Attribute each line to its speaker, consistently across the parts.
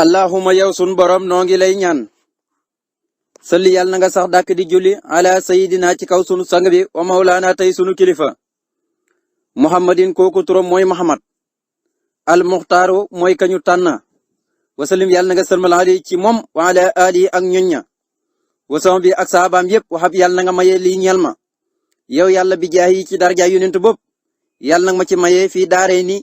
Speaker 1: allahuma yow sun borom noo ngi lay ñaan salli yàlla na nga sax dàkk di julli ala sayidina ci kaw sunu sang bi wa mawlaana tey sunu kilifa muhammadin kooku turam mooy muhammad al muxtaaru mooy kañu tànn wasalim yàlla na nga sëlmal ali ci moom wa ala ali ak ñoñña wasama bi ak saabaam yépp waxab yàlla na nga maye lii ñeel ma yow yàlla bi jaayi ci darja yonent bopp yàlla nag ma ci maye fii daaree ni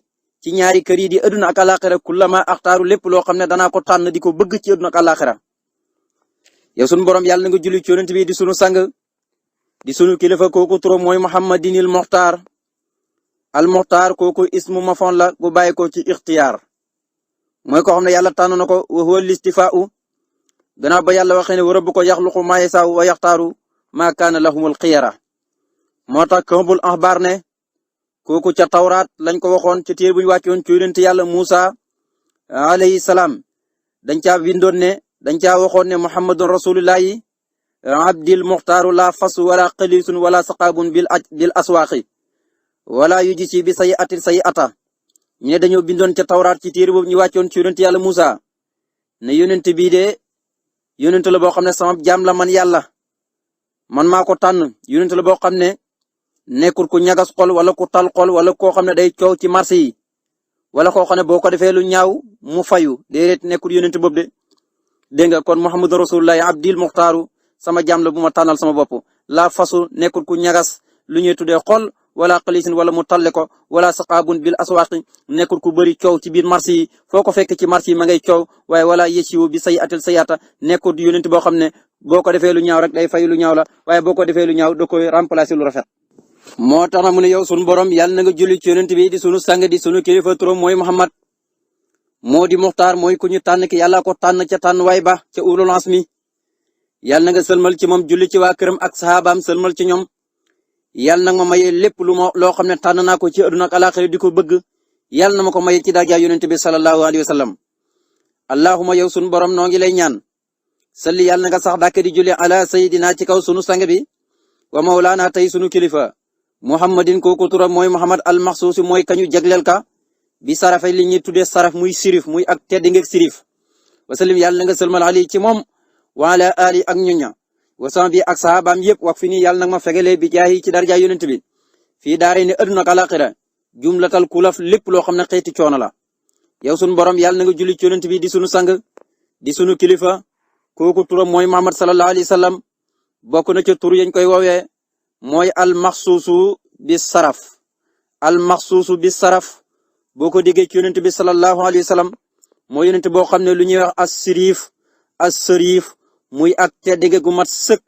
Speaker 1: ci ñaari kër yi di adduna ak alaxira kullama axtaaru lépp loo xam ne danaa ko tànn di ko bëgg ci adduna ak alaxira yow sunu borom yàlla na nga julli ci yonent bi di sunu sang di sunu kilifa kooku turam mooy muhammadinil muxtaar al muxtaar kooku ismu mafon la bu bàyyi ko ci ixtiyaar mooy ko xam ne yàlla tànn na ko wa huwa listifaa'u gannaaw ba yàlla waxee ne wa rabbuka yaxluqu maa yasaa'u wa yaxtaaru maa kaana lahumul xiyara moo tax Kaabul axbaar ne kooku ca tawraat lañ ko waxoon ci téere bu ñu wàccoon ci yonent yàlla Musa alayhi salaam dañ caa bindoon ne dañ caa waxoon ne muhammadun rasulullahi abdil muxtaaru la fas wala xalisun wala saqaabun bil aswaaqi wala yujisi bi sayi'atin sayi'ata ñu ne dañoo bindoon ca tawraat ci téere boobu ñu wàccoon ci yonent yàlla Musa ne yonent bii de yonent la boo xam ne sama jaam la man yàlla man maa ko tànn yonent la boo xam ne nekkul ku ñagas xol wala ku tal xol wala koo xam ne day coow ci marché yi wala koo xam ne boo ko defee lu ñaaw mu fayu déedéet nekkul yonent boobu de dégg nga kon muhammadu rasulullahi abdil muxtaaru sama jaam la bu ma tànnal sama bopp laa fasu nekkul ku ñagas lu ñuy tuddee xol wala xalisin wala mu talle ko wala saqaabun bil aswaaqi nekkul ku bëri coow ci biir marché yi foo ko fekk ci marché yi ma ngay coow waaye wala yesiwu bi say atil sayata nekkul yonent boo xam ne boo ko defee lu ñaaw rek day fay lu ñaaw la waaye boo ko defee lu ñaaw da koy remplacer lu rafet. moo tax na mu ne yow sunu borom yàlla na nga julli ci yonent bi di sunu sang di sunu kilifa turam mooy Muhammad moo di muxtaar mooy ku ñu tànn ki yàlla ko tànn ca tànn waay ba ca ulul azmi yàlla na nga sëlmal ci moom julli ci waa këram ak saxaabaam sëlmal ci ñoom yàlla na ma maye lépp loo xam ne tànn naa ko ci àdduna ak alaaxira di ko bëgg yàlla na ma ko maye ci daraja yonent bi sallallahu alayhi wa sallam allahuma yow sunu borom noo ngi lay ñaan salli yàlla na nga sax dàkk di julli ala sayidina ci kaw sunu sang bi wa mawlaana tey sunu kilifa muhammadin kooku turam mooy muhammad al maxsuus mooy kañu jagleel ka bi sarafe li ñuy tuddee saraf muy sirif muy ak tedd ngeeg sirif wasalim yàlla na nga sëlmal ali ci moom wa ala ali ak ñoña wasama bi ak sahabaam yëpp wax fi nii yàlla nag ma fegalee bi jaayi ci darja yonent bi fii daare ne adduna ak alaxira jumlatal kulaf lépp loo xam ne xeeti coono la yow sunu borom yàlla na nga julli ci yonent bi di sunu sang di sunu kilifa kooku turam mooy muhammad sallallahu alayhi wa sallam bokk na ca tur yañ koy woowee mooy almaxsuusu bi saraf almaxsuusu bi saraf boo ko déggee ci yonent bi sallallahu alayhi wa sallam mooy yonent boo xam ne lu ñuy wax as-sirif muy ak teddige gu mat sëkk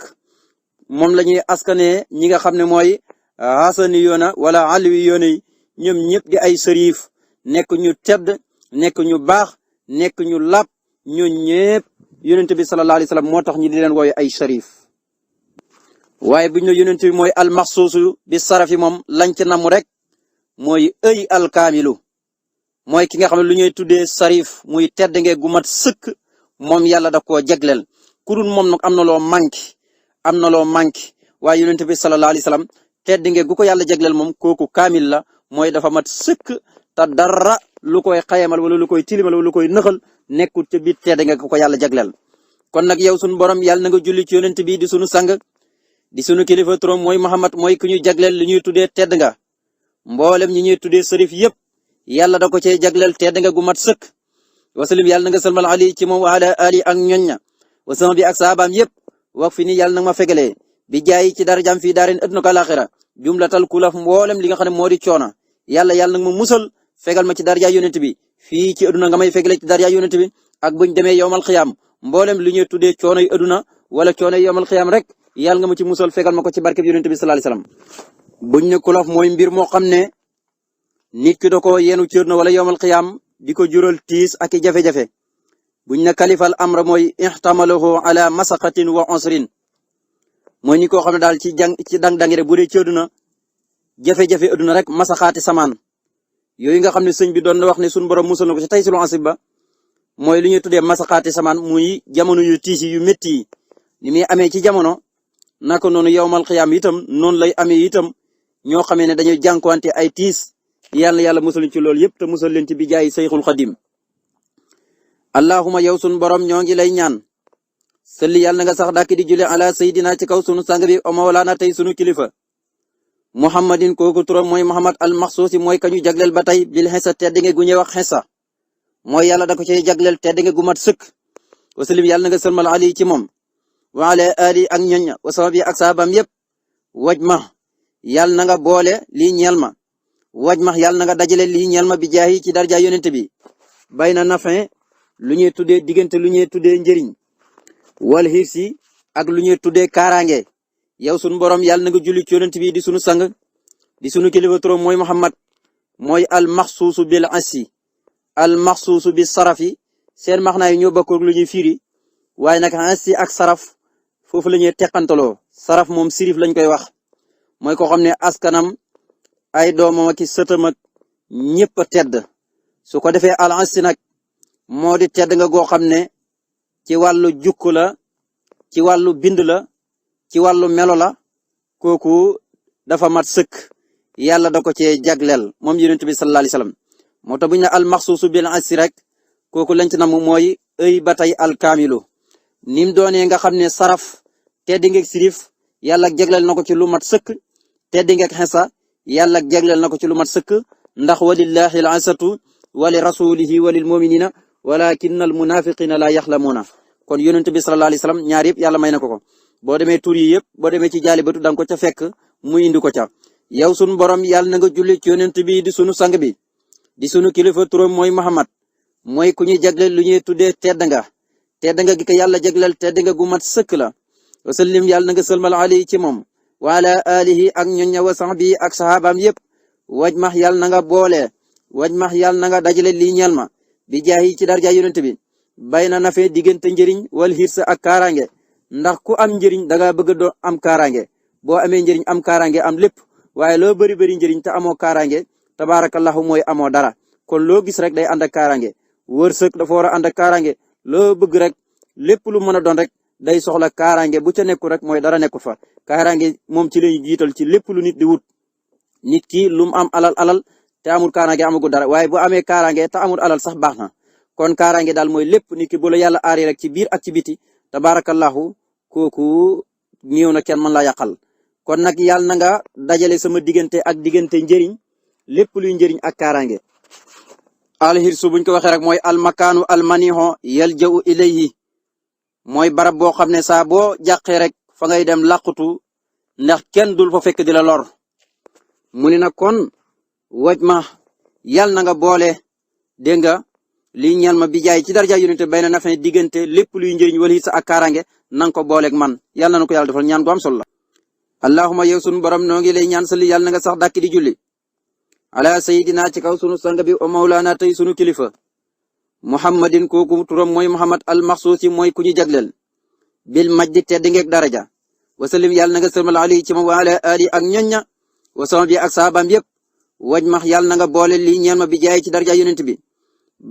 Speaker 1: moom la ñuy askanee ñi nga xam ne mooy hasani yoona wala alwi yoona yi ñoom ñëpp di ay sërif nekk ñu tedd nekk ñu baax nekk ñu lab ñu ñëpp yonent bi sallallahu alayhi wa sallam moo tax ñi di leen wooye ay sërif waaye bu ñu ne yonent bi mooy almaxsuusu bi sarafi moom lañ ci namu rek mooy ëy alkaamilu mooy ki nga xam ne lu ñuy tuddee sarif muy tedd nge gu mat sëkk moom yàlla da koo jagleel ku dul moom nag am na loo manqué waaye yonent bi sallallahu alayhi wasallam tedd nge gu ko yàlla jagleel moom kooku kaamil la mooy dafa mat sëkk te dara lu koy xayamal wala lu koy tilimal wala lu koy nëxal nekkul ca biir tedd nge gu ko yàlla jagleel kon nag yow sunu borom yàlla na nga julli ci yonent bi di sunu sang di sunu kilifa turam mooy Muhammad mooy ku ñuy jagleel li ñuy tuddee tedd nga mboolem ñi ñuy tuddee sërif yëpp yàlla da ko cee jagleel tedd nga gu mat sëkk wasalim yàlla na nga sëlmal ali ci moom wa ala ali ak ñoñña wasama bi ak saabaam yëpp wax fi ni yàlla nag ma fegalee bi jaay ci darajaam fii daarin adduna ko alaxira jumlatal kulaf mboolem li nga xam ne moo di coona yàlla nag ma musal fegal ma ci daraja yonent bi fii ci adduna nga may fegalee ci daraja yonent bi ak buñ demee yowmal xiyaam mboolem li ñuy tuddee coono yu adduna wala coono yu yowmal xiyaam rek yàlla nga ma ci musal fegal ma ko ci barkeb yonent bi sallallahu alayhi wasallam buñ ne kulaf mooy mbir moo xam ne nit ki da ko yenu cër na wala yowmal xiyaam di ko jural tiis ak i jafe-jafe buñ ne kalifal amra mooy ixtamalahu ala masaqatin wa usrin mooy ni koo xam ne daal ci dang-dangi rek bu dee ci àdduna jafe-jafe àdduna rek masaxaati samaan yooyu nga xam ne sëñ bi doon na wax ne suñu borom musal na ko ci taysilu asib ba mooy li ñuy tuddee masaxaati samaan muy jamono yu tiis yu métti yi ni muy amee ci jamono naka noonu yowmal xiyaam itam noonu lay amee itam ñoo xamee ne dañuy jànkuwante ay tiis yàlla musal ci loolu yëpp te musal leen ci bi jaay Seyxul Xadim allahuma yow sunu borom ñoo ngi lay ñaan salli yàlla na nga sax dàkk di julli ala sayidina ci kaw sunu sang bi o mawlaana tey sunu kilifa muhammadin kooku turam mooy muhammad al maxsuusi mooy kañu jagleel ba tey bil xesa tedd nga gu ñuy wax xesa mooy yàlla da ko cay jagleel tedd nga gu mat sëkk wasalim yàlla na nga sëlmal ali ci moom wa ala ali ak ñoñ wa sahabi ak sahabam yépp waj ma yàlla na nga boole lii ñeel ma waj ma yàlla na nga dajale lii ñeel ma bi jaayi ci darja yonent bi bay na nafin lu ñuy tuddee diggante lu ñuy tuddee njëriñ wal hirsi ak lu ñuy tuddee kaaraange yow sunu borom yàlla na nga julli ci yonent bi di sunu sang di sunu kilifa turam mooy Muhammad mooy al maxsuusu bil asi al maxsuusu bi sarafi seen maxnaa yi ñoo bokk lu ñuy firi waaye nag asi ak saraf foofu la ñuy teqantaloo saraf moom sirif lañ koy wax mooy ko xam ne askanam ay doomam ak sëtam ak ñëpp a tedd su ko defee al asi nag moo di tedd nga goo xam ne ci wàllu jukku la ci wàllu bind la ci wàllu melo la kooku dafa mat sëkk yàlla da ko cee jagleel moom yonent bi sallallahu alayhi wasallam moo tax bu ñu ne al maxsuusu bil asi rek kooku lañ ci nam mooy ëy ba tey al kaamilu nim doonee nga xam ne saraf tedd ngeeg sirif yàlla jagleel na ko ci lu mat sëkk tedd ngeeg xesa yàlla jagleel na ko ci lu mat sëkk ndax walillahi al asatu wa li rasulihi wa lil muminina walakinna al munafiqina la yaxlamuuna kon yonent bi sallallahu alayhi wasallam ñaar yëpp yàlla may na ko ko boo demee tur yi yëpp boo demee ci jaalibatu danga ko ca fekk mu indi ko ca yow sunu borom yàlla na nga julli ci yonent bi di sunu sang bi di sunu kilifa turam mooy Muhammad mooy ku ñuy jagleel lu ñuy tuddee tedd nga gi ko yàlla jagleel tedd nga gu mat sëkk la wasallim yàlla na nga sëlmal ali ci moom wa ala alihi ak ñoña wa sahbi ak sahabaam yëpp waj max yàlla na nga boole waj max yàlla na nga dajale lii ñeel ma bi jaayi ci darja yonent bi bay na nafe diggante njëriñ wal hirsa ak kaaraange ndax ku am njëriñ danga bëgg doo am kaaraange boo amee njëriñ am kaaraange am lépp waaye loo bari njëriñ te amoo kaaraange tabaarakallahu mooy amoo dara kon loo gis rek day ànd ak kaaraange wërsëg dafa war a ànd ak kaaraange loo bëgg rek lépp lu mën a doon rek day soxla kaaraange bu ca nekkul rek mooy dara nekkul fa kaaraange moom ci lañu jiital ci lépp lu nit di wut nit ki lu mu am alal te amul kaaraange amagul dara waaye bu amee kaaraange te amul alal sax baax na kon kaaraange daal mooy lépp nit ki bu la yàlla aari rek ci biir ak ci biti tabaarakallahu kooku ñëw na kenn mën laa yàqal kon nag yàlla na nga dajale sama diggante ak diggante njëriñ lépp luy njëriñ ak kaaraange alxirsu buñ ko waxee rek mooy almakaanu almaniho yalja'u ilayhi mooy barab boo xam ne saa boo jàqee rek fa ngay dem làqutu ndax kenn dul fa fekk di la lor mu ne nag kon waj ma yàlla na nga boole dégg nga lii ñeel ma bi jaay ci darja yonente bay na na fe diggante lépp luy njëriñ wala sa ak kaaraange nanga ko booleeg man yàlla na ko yàlla defal ñaan gu am solo la allahumma yow sunu borom noo ngi lay ñaan sali yàlla na nga sax dàkk di julli ala sayidina ci kaw sunu sang bi o mawlaana tey sunu kilifa muhammadin kooku turam mooy muhammad al maxsuusi mooy ku ñu jagleel bil majdi tedd ngeeg daraja wasalim yàlla na nga sërmal ali ci ma wa ala ali ak ñoñña wa sama bi ak saabaam yépp waj max yàlla na nga boole lii ñeel ma bi jaay ci darja yonent bi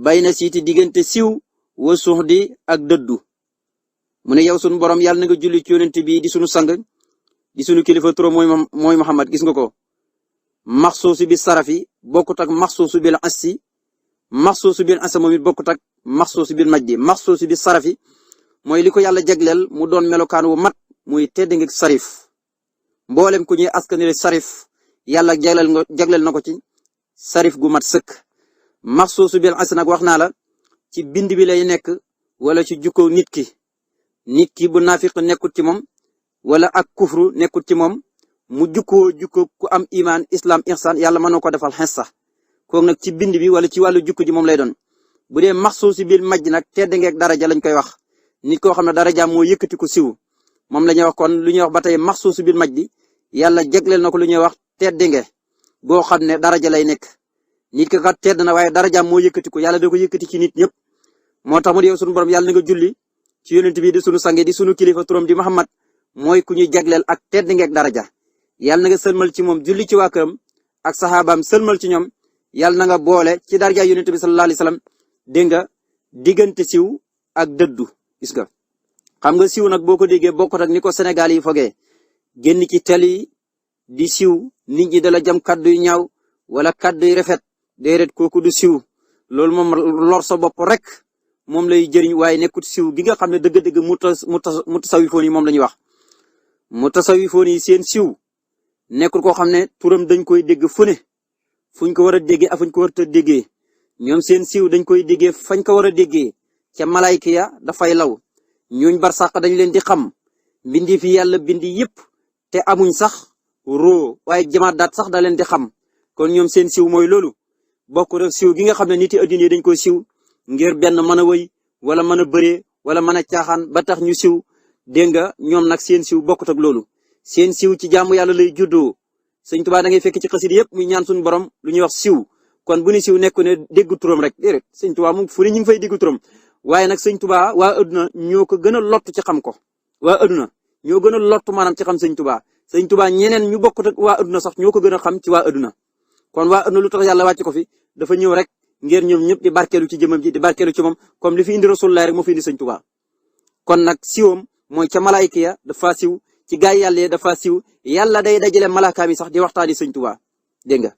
Speaker 1: bay na siiti diggante siw wa suxdi ak dëddu mu ne yow sunu borom yàlla na nga julli ci yonent bi di sunu sang di sunu kilifa turam mooy muhammad gis nga ko maxsuusu bi sarafi bokkut ak maxsuusu bil assi maxsuusu bil assi moom it bokkut ak maxsuusu bil majdi maxsuusu bi sarafi mooy li ko yàlla jagleel mu doon melokaan wu mat muy tedd ngeeg sarif mboolem ku ñuy askanale sarif yàlla jagleel na ko ci sarif gu mat sëkk maxsuusu bil assi nag wax naa la ci bind bi lay nekk wala ci jukko nit ki bu naafiq nekkut ci moom wala ak kufru nekkut ci moom mu jukko ku am iman islam ihsan yàlla mën na ko defal xes sax kooku nag ci bind bi wala ci wàllu jukko ji moom lay doon bu dee maxsuusi bil majj nag tedd ngeeg daraja lañ koy wax nit koo xam ne darajaam moo yëkkati ko siw moom la ñuy wax kon lu ñuy wax ba tey maxsuusi bil majj yàlla jagleel na ko lu ñuy wax tedd nge goo xam ne daraja lay nekk nit ki kat tedd na waaye darajaam moo yëkkati ko yàlla da ko yëkkati ci nit ñëpp moo tax mu di yow sunu borom yàlla na nga julli ci yonent bi di sunu sange di sunu kilifa turam di Muhammad mooy ku ñuy jagleel ak tedd ngeeg daraja yàlla na nga sëlmal ci moom julli ci waa këram ak saxaabaam sëlmal ci ñoom yàlla na nga boole ci daraja yonent bi sallallahu alayhi wasallam dégg nga diggante siw ak dëddu gis nga xam nga siw nag boo ko déggee bokkut ak ni ko Sénégal yi fogee génn ci télé yi di siw nit ñi dala jam kaddu yu ñaaw wala kaddu yu rafet déedéet kooku du siw loolu moom lor sa bopp rek moom lay jëriñ waaye nekkut siiw gi nga xam ne dëgg-dëgg mutasawifoon yi moom la ñuy wax mutasawifoon yi seen siiw nekkul koo xam ne turam dañ koy dégg fu ne fuñ ko war a déggee ak fuñ ko war a déggee ñoom seen siiw dañ koy déggee fañ ko war a déggee ca malayka ya dafay law ñooñ barsàq dañ leen di xam bindi fi yàlla bindi yépp te amuñ sax roo waaye jamaat daat sax da leen di xam kon ñoom seen siiw mooy loolu bokk rek siiw gi nga xam ne nit yi adduna yi dañ koy siiw ngir benn mën a wëy wala mën a bëree wala mën a caaxaan ba tax ñu siiw dégg nga ñoom nag seen siiw bokkut ak loolu seen siiw ci jaamu yàlla lay juddoo sëñ Tuubaa da ngay fekk ci xasida yëpp muy ñaan suñu borom lu ñuy wax siiw kon bu ni siiw nekku ne dégg turam rek déedéet sëñ Tuubaa moom fu ne ñu ngi fay dégg turam waaye nag sëñ Tuubaa waa adduna ñoo ko gën a lott ci xam ko waa adduna ñoo gën a lott maanaam ci xam sëñ Tuubaa sëñ Tuubaa ñeneen ñu bokkut ak waa adduna sax ñoo ko gën a xam ci waa adduna kon waa adduna lu tax yàlla wàcc ko fi dafa ñëw rek ngir ñoom ñëpp di barkeelu ci jëmam ji di barkeelu ci moom comme li fi indi Rasulullah rek moo fi indi sëñ Tuubaa kon nag siiwam mooy ca malaayika ya dafa siiw ci gaay yàlla yi dafa siiw yàlla day dajale malaakaam yi sax di waxtaani sëñ Tuubaa dégg nga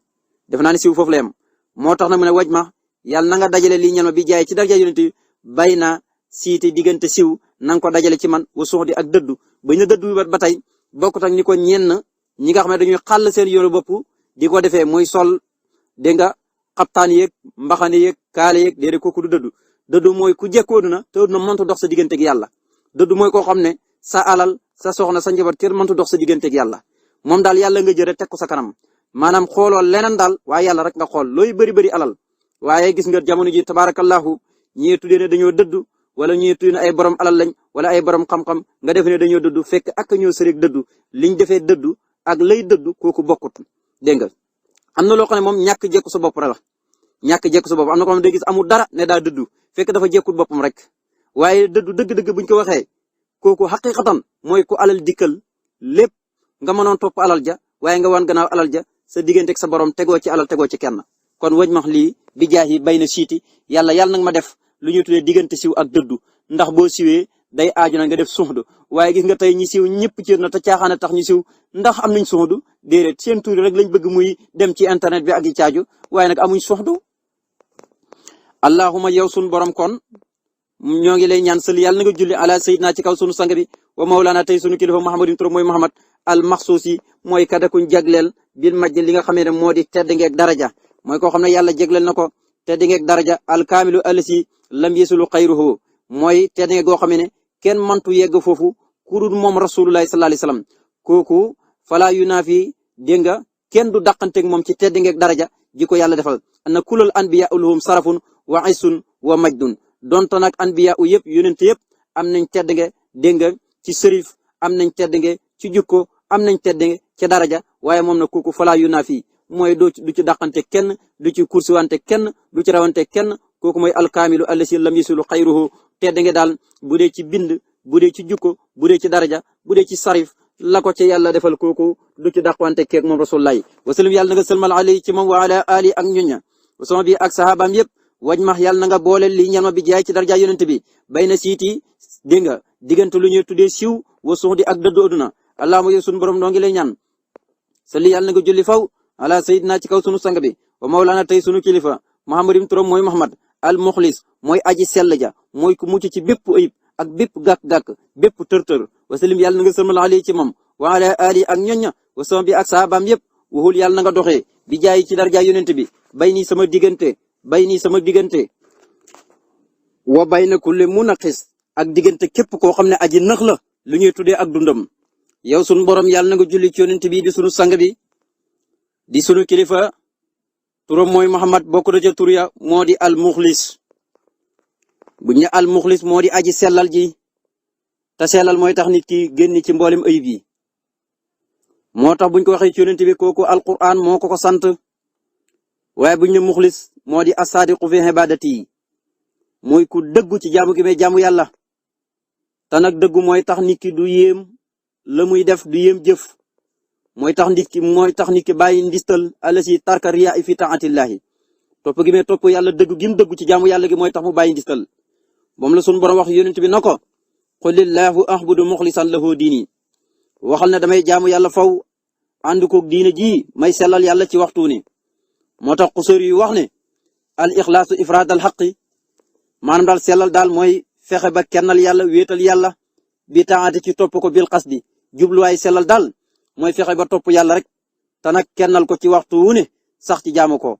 Speaker 1: def naa ne siiw foofu la yem moo tax nag mu ne waj ma yàlla na nga dajale lii ñan ma bi jaay ci daraja yonent bi bay na siiti diggante siiw na nga ko dajale ci man wa suux di ak dëddu bañ na dëddu ba tey bokkut ak ni ko ñenn ñi nga xam ne dañuy xàll seen yoonu bopp di ko defee muy sol dégg nga xaptaan yeeg mbaxane yeeg kaale yeeg déedéet kooku du dëddu dëddu mooy ku jekkoo na te na mëntu dox sa digganteeg yàlla dëddu mooy koo xam ne sa alal sa soxna sa njaboot kenn mëntu dox sa digganteeg yàlla moom daal yàlla nga jëre teg ko sa kanam maanaam xooloo leneen daal waaye yàlla rek nga xool looy bëri alal waaye gis nga jamono ji tabaarakallahu ñii tuddee ne dañoo dëddu wala ñii tuddee ne ay borom alal lañ wala ay borom xam-xam nga def ne dañoo dëddu fekk ak ñoo sëreeg dëddu liñ defee dëddu ak lay dëddu kooku bokkut dégg nga am na loo xam ne moom ñàkk jekku sa bopp rek la ñàkk jekku sa bopp am na ko xam ne day gis amul dara ne daa dëddu fekk dafa jekkut boppam rek waaye dëddu dëgg-dëgg buñ ko waxee kooku xaqiqatan mooy ku alal dikkal lépp nga mënoon topp alal ja waaye nga wan gannaaw alal ja sa digganteeg sa borom tegoo ci alal tegoo ci kenn kon waj max lii bi jaay yi bay na siiti yàlla nag ma def lu ñuy tuddee diggante siw ak dëddu ndax boo siwee day aaju na nga def suxdu waaye gis nga tey ñi siw ñëpp ci na te caaxaana tax ñu siw ndax am nañ suxdu déedéet seen tuuri rek lañ bëgg muy dem ci internet bi ak yi caaju waaye nag amuñ suxdu allahuma yow sun borom kon ñoo ngi lay ñaan sël yàlla na nga julli ala sayyidina ci kaw sunu sang bi wa mawlana tey sunu kilifa muhammadin tur mooy muhammad al maxsuusi mooy kadakuñ jagleel bil majj li nga xamee ne moo di tedd ngeeg daraja mooy koo xam ne yàlla jagleel na ko tedd ngeeg daraja al kaamilu alasi lam yesulu xayruhu mooy tedd ngeeg goo xamee ne kenn mantu yegg foofu ku dul moom rasulullahi sallallahu alayhi wasallam kooku fala yunaafi dégg nga kenn du dàqanteeg moom ci tedd ngeeg daraja ji ko yàlla defal anna kulal anbiya ulhum sarafun wa isun wa majdun donte nag anbiya u yëpp yonent yëpp am nañ tedd nge dégg nga ci sërif am nañ tedd nge ci jukko am nañ tedd nge ci daraja waaye moom nag kooku fala yunaafi mooy du ci dàqante kenn du ci kursiwante kenn du ci rawante kenn kooku mooy alkaamilu allasi lam yasulu xayruhu tedd nge daal bu dee ci bind bu dee ci jukko bu dee ci daraja bu dee ci sarif la ko ci yàlla defal kooku du ci dàqante keeg moom rasulullahi wasallam yàlla na nga sëlmal alayhi ci moom wa ala ali ak ñoña wasama bi ak sahabaam yëpp waj max yàlla na nga boole li ñan ma bi jaay ci daraja yonent bi bay na siiti dégg nga diggante lu ñuy tuddee siw wa suux di ak dëddu aduna allahumma yow sunu borom noo ngi lay ñaan salli yàlla na nga julli faw ala sayyidina ci kaw sunu sang bi wa mawlana tey sunu kilifa muhammadim turam mooy muhammad al muxlis mooy aji sell ja mooy ku mucc ci bépp ayib ak bépp gàkk-gàkk bépp tër-tër wasalim yàlla na nga sëlmal alayhi ci moom wa ala ali ak ñoña wa sama bi ak saabaam yëpp waxul yàlla na nga doxee bi jaay ci daraja yonent bi bay nii sama diggante wa bay na kulli munaqis ak diggante képp koo xam ne aji nax la lu ñuy tuddee ak dundam yow sunu borom yàlla na nga julli ci yonent bi di sunu sang bi di sunu kilifa turam mooy Muhammad bokk na ca tur ya moo di al muxlis bu ñu al muxlis moo di aji sellal ji te sellal mooy tax nit ki génn ci mboolem ayib yi moo tax buñ ko waxee ci yonent bi kooku alquran moo ko sant waaye buñ ne muxlis moo di asadiqu fi ibadati mooy ku dëggu ci jaamu gi may jaamu yàlla te nag dëggu mooy tax nit ki du yéem la muy def du yéem jëf mooy tax nit ki bàyyi ndistal alasi tarka riya fi taatillahi topp gi may topp yàlla dëggu gi mu dëggu ci jaamu yàlla gi mooy tax mu bàyyi ndistal moom la sunu borom wax yonent bi na ko qulillahu ahbudu muxlisan lahu diini waxal ne damay jaamu yàlla faw ànd koog diine ji may sellal yàlla ci waxtu ni moo tax xusóor yi wax ne al ixlaasu ifraad al xaqi maanaam daal sellal daal mooy fexe ba kennal yàlla wéetal yàlla bi taati ci topp ko bil qasdi jubluwaay sellal daal mooy fexe ba topp yàlla rek te nag kennal ko ci waxtu wu ne sax ci jaamu ko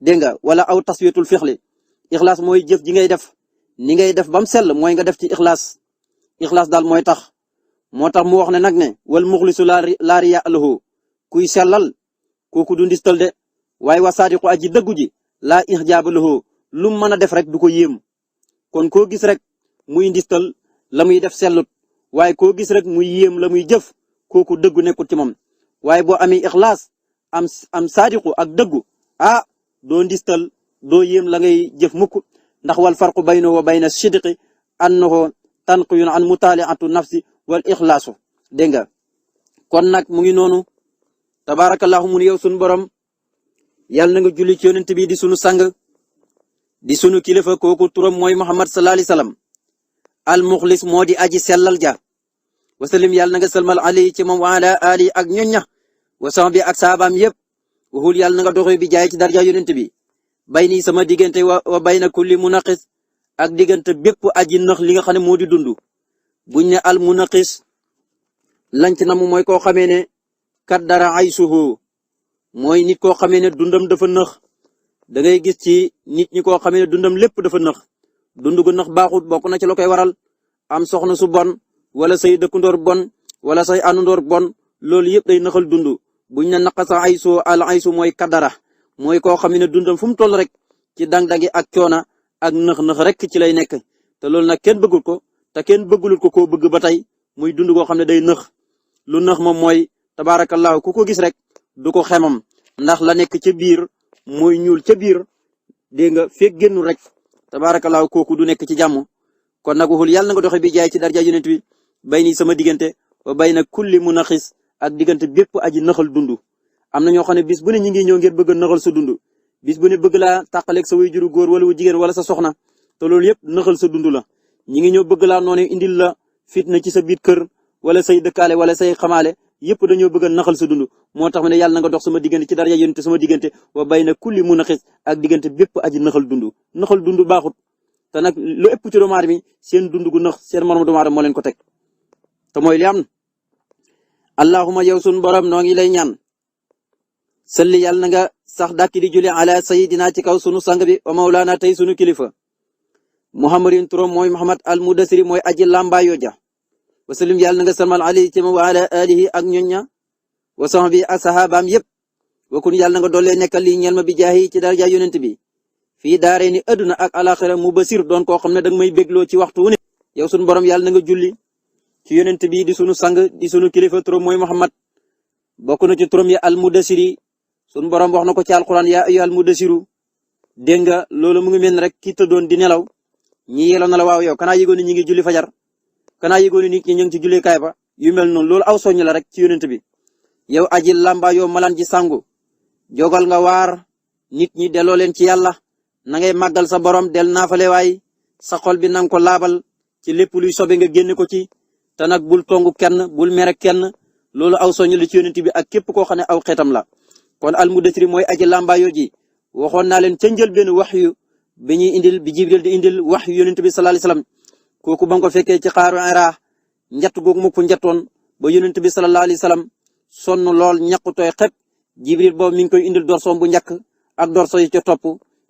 Speaker 1: dégg nga wala aw taswiyatul fixli ixlaas mooy jëf ji ngay def ni ngay def bam sell mooy nga def ci ixlaas daal mooy tax moo tax mu wax ne nag ne wal muxlisu laa riyaa lahu kuy sellal kooku du ndistal de waaye wa saadiqu aji dëggu ji laa ixjaaba lahu lu mën a def rek du ko yéem kon koo gis rek muy ndistal la muy def sellut waaye koo gis rek muy yéem la muy jëf kooku dëggu nekkul ci moom waaye boo amee ixlaas am saadiqu ak dëggu doo ndistal doo yéem la ngay jëf mukk ndax wal farqu baynahu wa bayna sidqi annahu tanqiyun an mutaaliatu nafsi wal ixlaasu dégg nga kon nag mu ngi noonu tabaarakallahu mun yow sunu borom yàlla na nga julli ci yonent bi di sunu sang di sunu kilifa kooku turam mooy Muhammad sallallahu alayhi wasallam al muxlis moo di aji sellal ja wasalim yàlla na nga salmal ali ci moom wa ala ali ak ñoñña wa sahbi ak saabaam yépp waxul yàlla na nga doxee bi jaay ci darja yonent bi bay nii sama diggante wa bayna kulli munaqis ak diggante bépp aji nax li nga xam ne moo di dund buñ ne al munaqis lanc na mu mooy koo xamee ne kat dara aysuhu mooy nit koo xamee ne dundam dafa nëx da ngay gis ci nit ñi koo xamee ne dundam lépp dafa nëx dund gu nëx baaxut bokk na ci la koy waral am soxna su bon wala say dëkkandoor bon wala say àndandoor bon loolu yëpp day nëxal dund buñ ne naqasa aysu al aysu mooy kadara mooy koo xam ne dundam fu mu toll rek ci dang-dangi ak coona ak nëx-nëx rek ci lay nekk te loolu nag kenn bëggul ko te kenn bëggulul ko koo bëgg ba tey muy dund koo xam ne day nëx lu nëx moom mooy tabaarakallahu ku ko gis rek du ko xemam ndax la nekk ca biir mooy ñuul ca biir dégg nga fekk génnul rek tabaarakallahu kooku du nekk ci jàmm kon nag waxul yàlla na nga doxe bi jaay ci darja yonent bi bay nii sama diggante wa bay na kulli munaqis ak diggante bépp aji nëxal dund am na ñoo xam ne bis bu ne ñi ngi ñëw ngir bëgg a nëxal sa dund bis bu ne bëgg laa tàqaleeg sa way juru góor wala wu jigéen wala sa soxna te loolu yëpp nëxal sa dund la ñi ngi ñëw bëgg laa noonu indil la fitna ci sa biir kër wala say dëkkaale wala say xamaale yëpp dañoo bëgg a naxal sa dund moo tax ma ne yàlla na nga dox sama diggante ci dara yonent sama diggante wa bay na kulli munaqis ak diggante bépp aji naxal dund baaxut te nag lu ëpp ci doomu aadama mi seen dund gu nax seen moromu doomu aadama moo leen ko teg te mooy li am allahuma yow sunu borom noo ngi lay ñaan salli yàlla na nga sax dàkki di julli ala sayidina ci kaw sunu sang bi wa mawlaana tey sunu kilifa muhammadin turam mooy muhammad al mudassiri mooy aji lambaayo ja wasalim yàlla na nga salmal ali ci moom wa ala alihi ak ñoñña wa sahbi ak sahabaam yépp wakun yàlla na nga dollee nekkal lii ñeel ma bi jaahi ci daraja yonent bi fii daaree ni adduna ak alaxira mu basir doon koo xam ne danga may bégloo ci waxtu wu ne yow sunu borom yàlla na nga julli ci yonent bi di sunu sang di sunu kilifa turam mooy muhammad bokk na ci turam ya al mudassiri sunu borom wax na ko ci alquran yaa ayyuhal mudassiru dégg nga loolu mu ngi mel rek ki tëddoon di nelaw ñi yelo na la waaw yow kanaa yëgoon ni ñi ngi julli fajar kanaa yëgoon ni nit ñi ñu ngi ci julli kaay ba yu mel noonu loolu aw soññ la rek ci yonent bi yow aji lamba yow malaan ji sangu jogal nga waar nit ñi delloo leen ci yàlla na ngay màggal sa borom del naafale waay sa xol bi nang ko laabal ci lépp luy sobe nga génne ko ci te nag bul tongu kenn bul mere kenn loolu aw soññ la ci yonent bi ak képp koo xam ne aw xeetam la kon al mudassir mooy aji lamba yoo ji waxoon naa leen ca njëlbéen waxyu bi ñuy indil bi jibril di indil waxyu yonent bi sallallahu alayhi wasallam kooku ba nga ko fekkee ci xaaru Hira njatt googu mu ko njattoon ba yonent bi sallallahu alayhi wasallam sonn lool ñàkku tooy xep jibril boobu mi ngi koy indil dorsoom bu njëkk ak dorso yi ca topp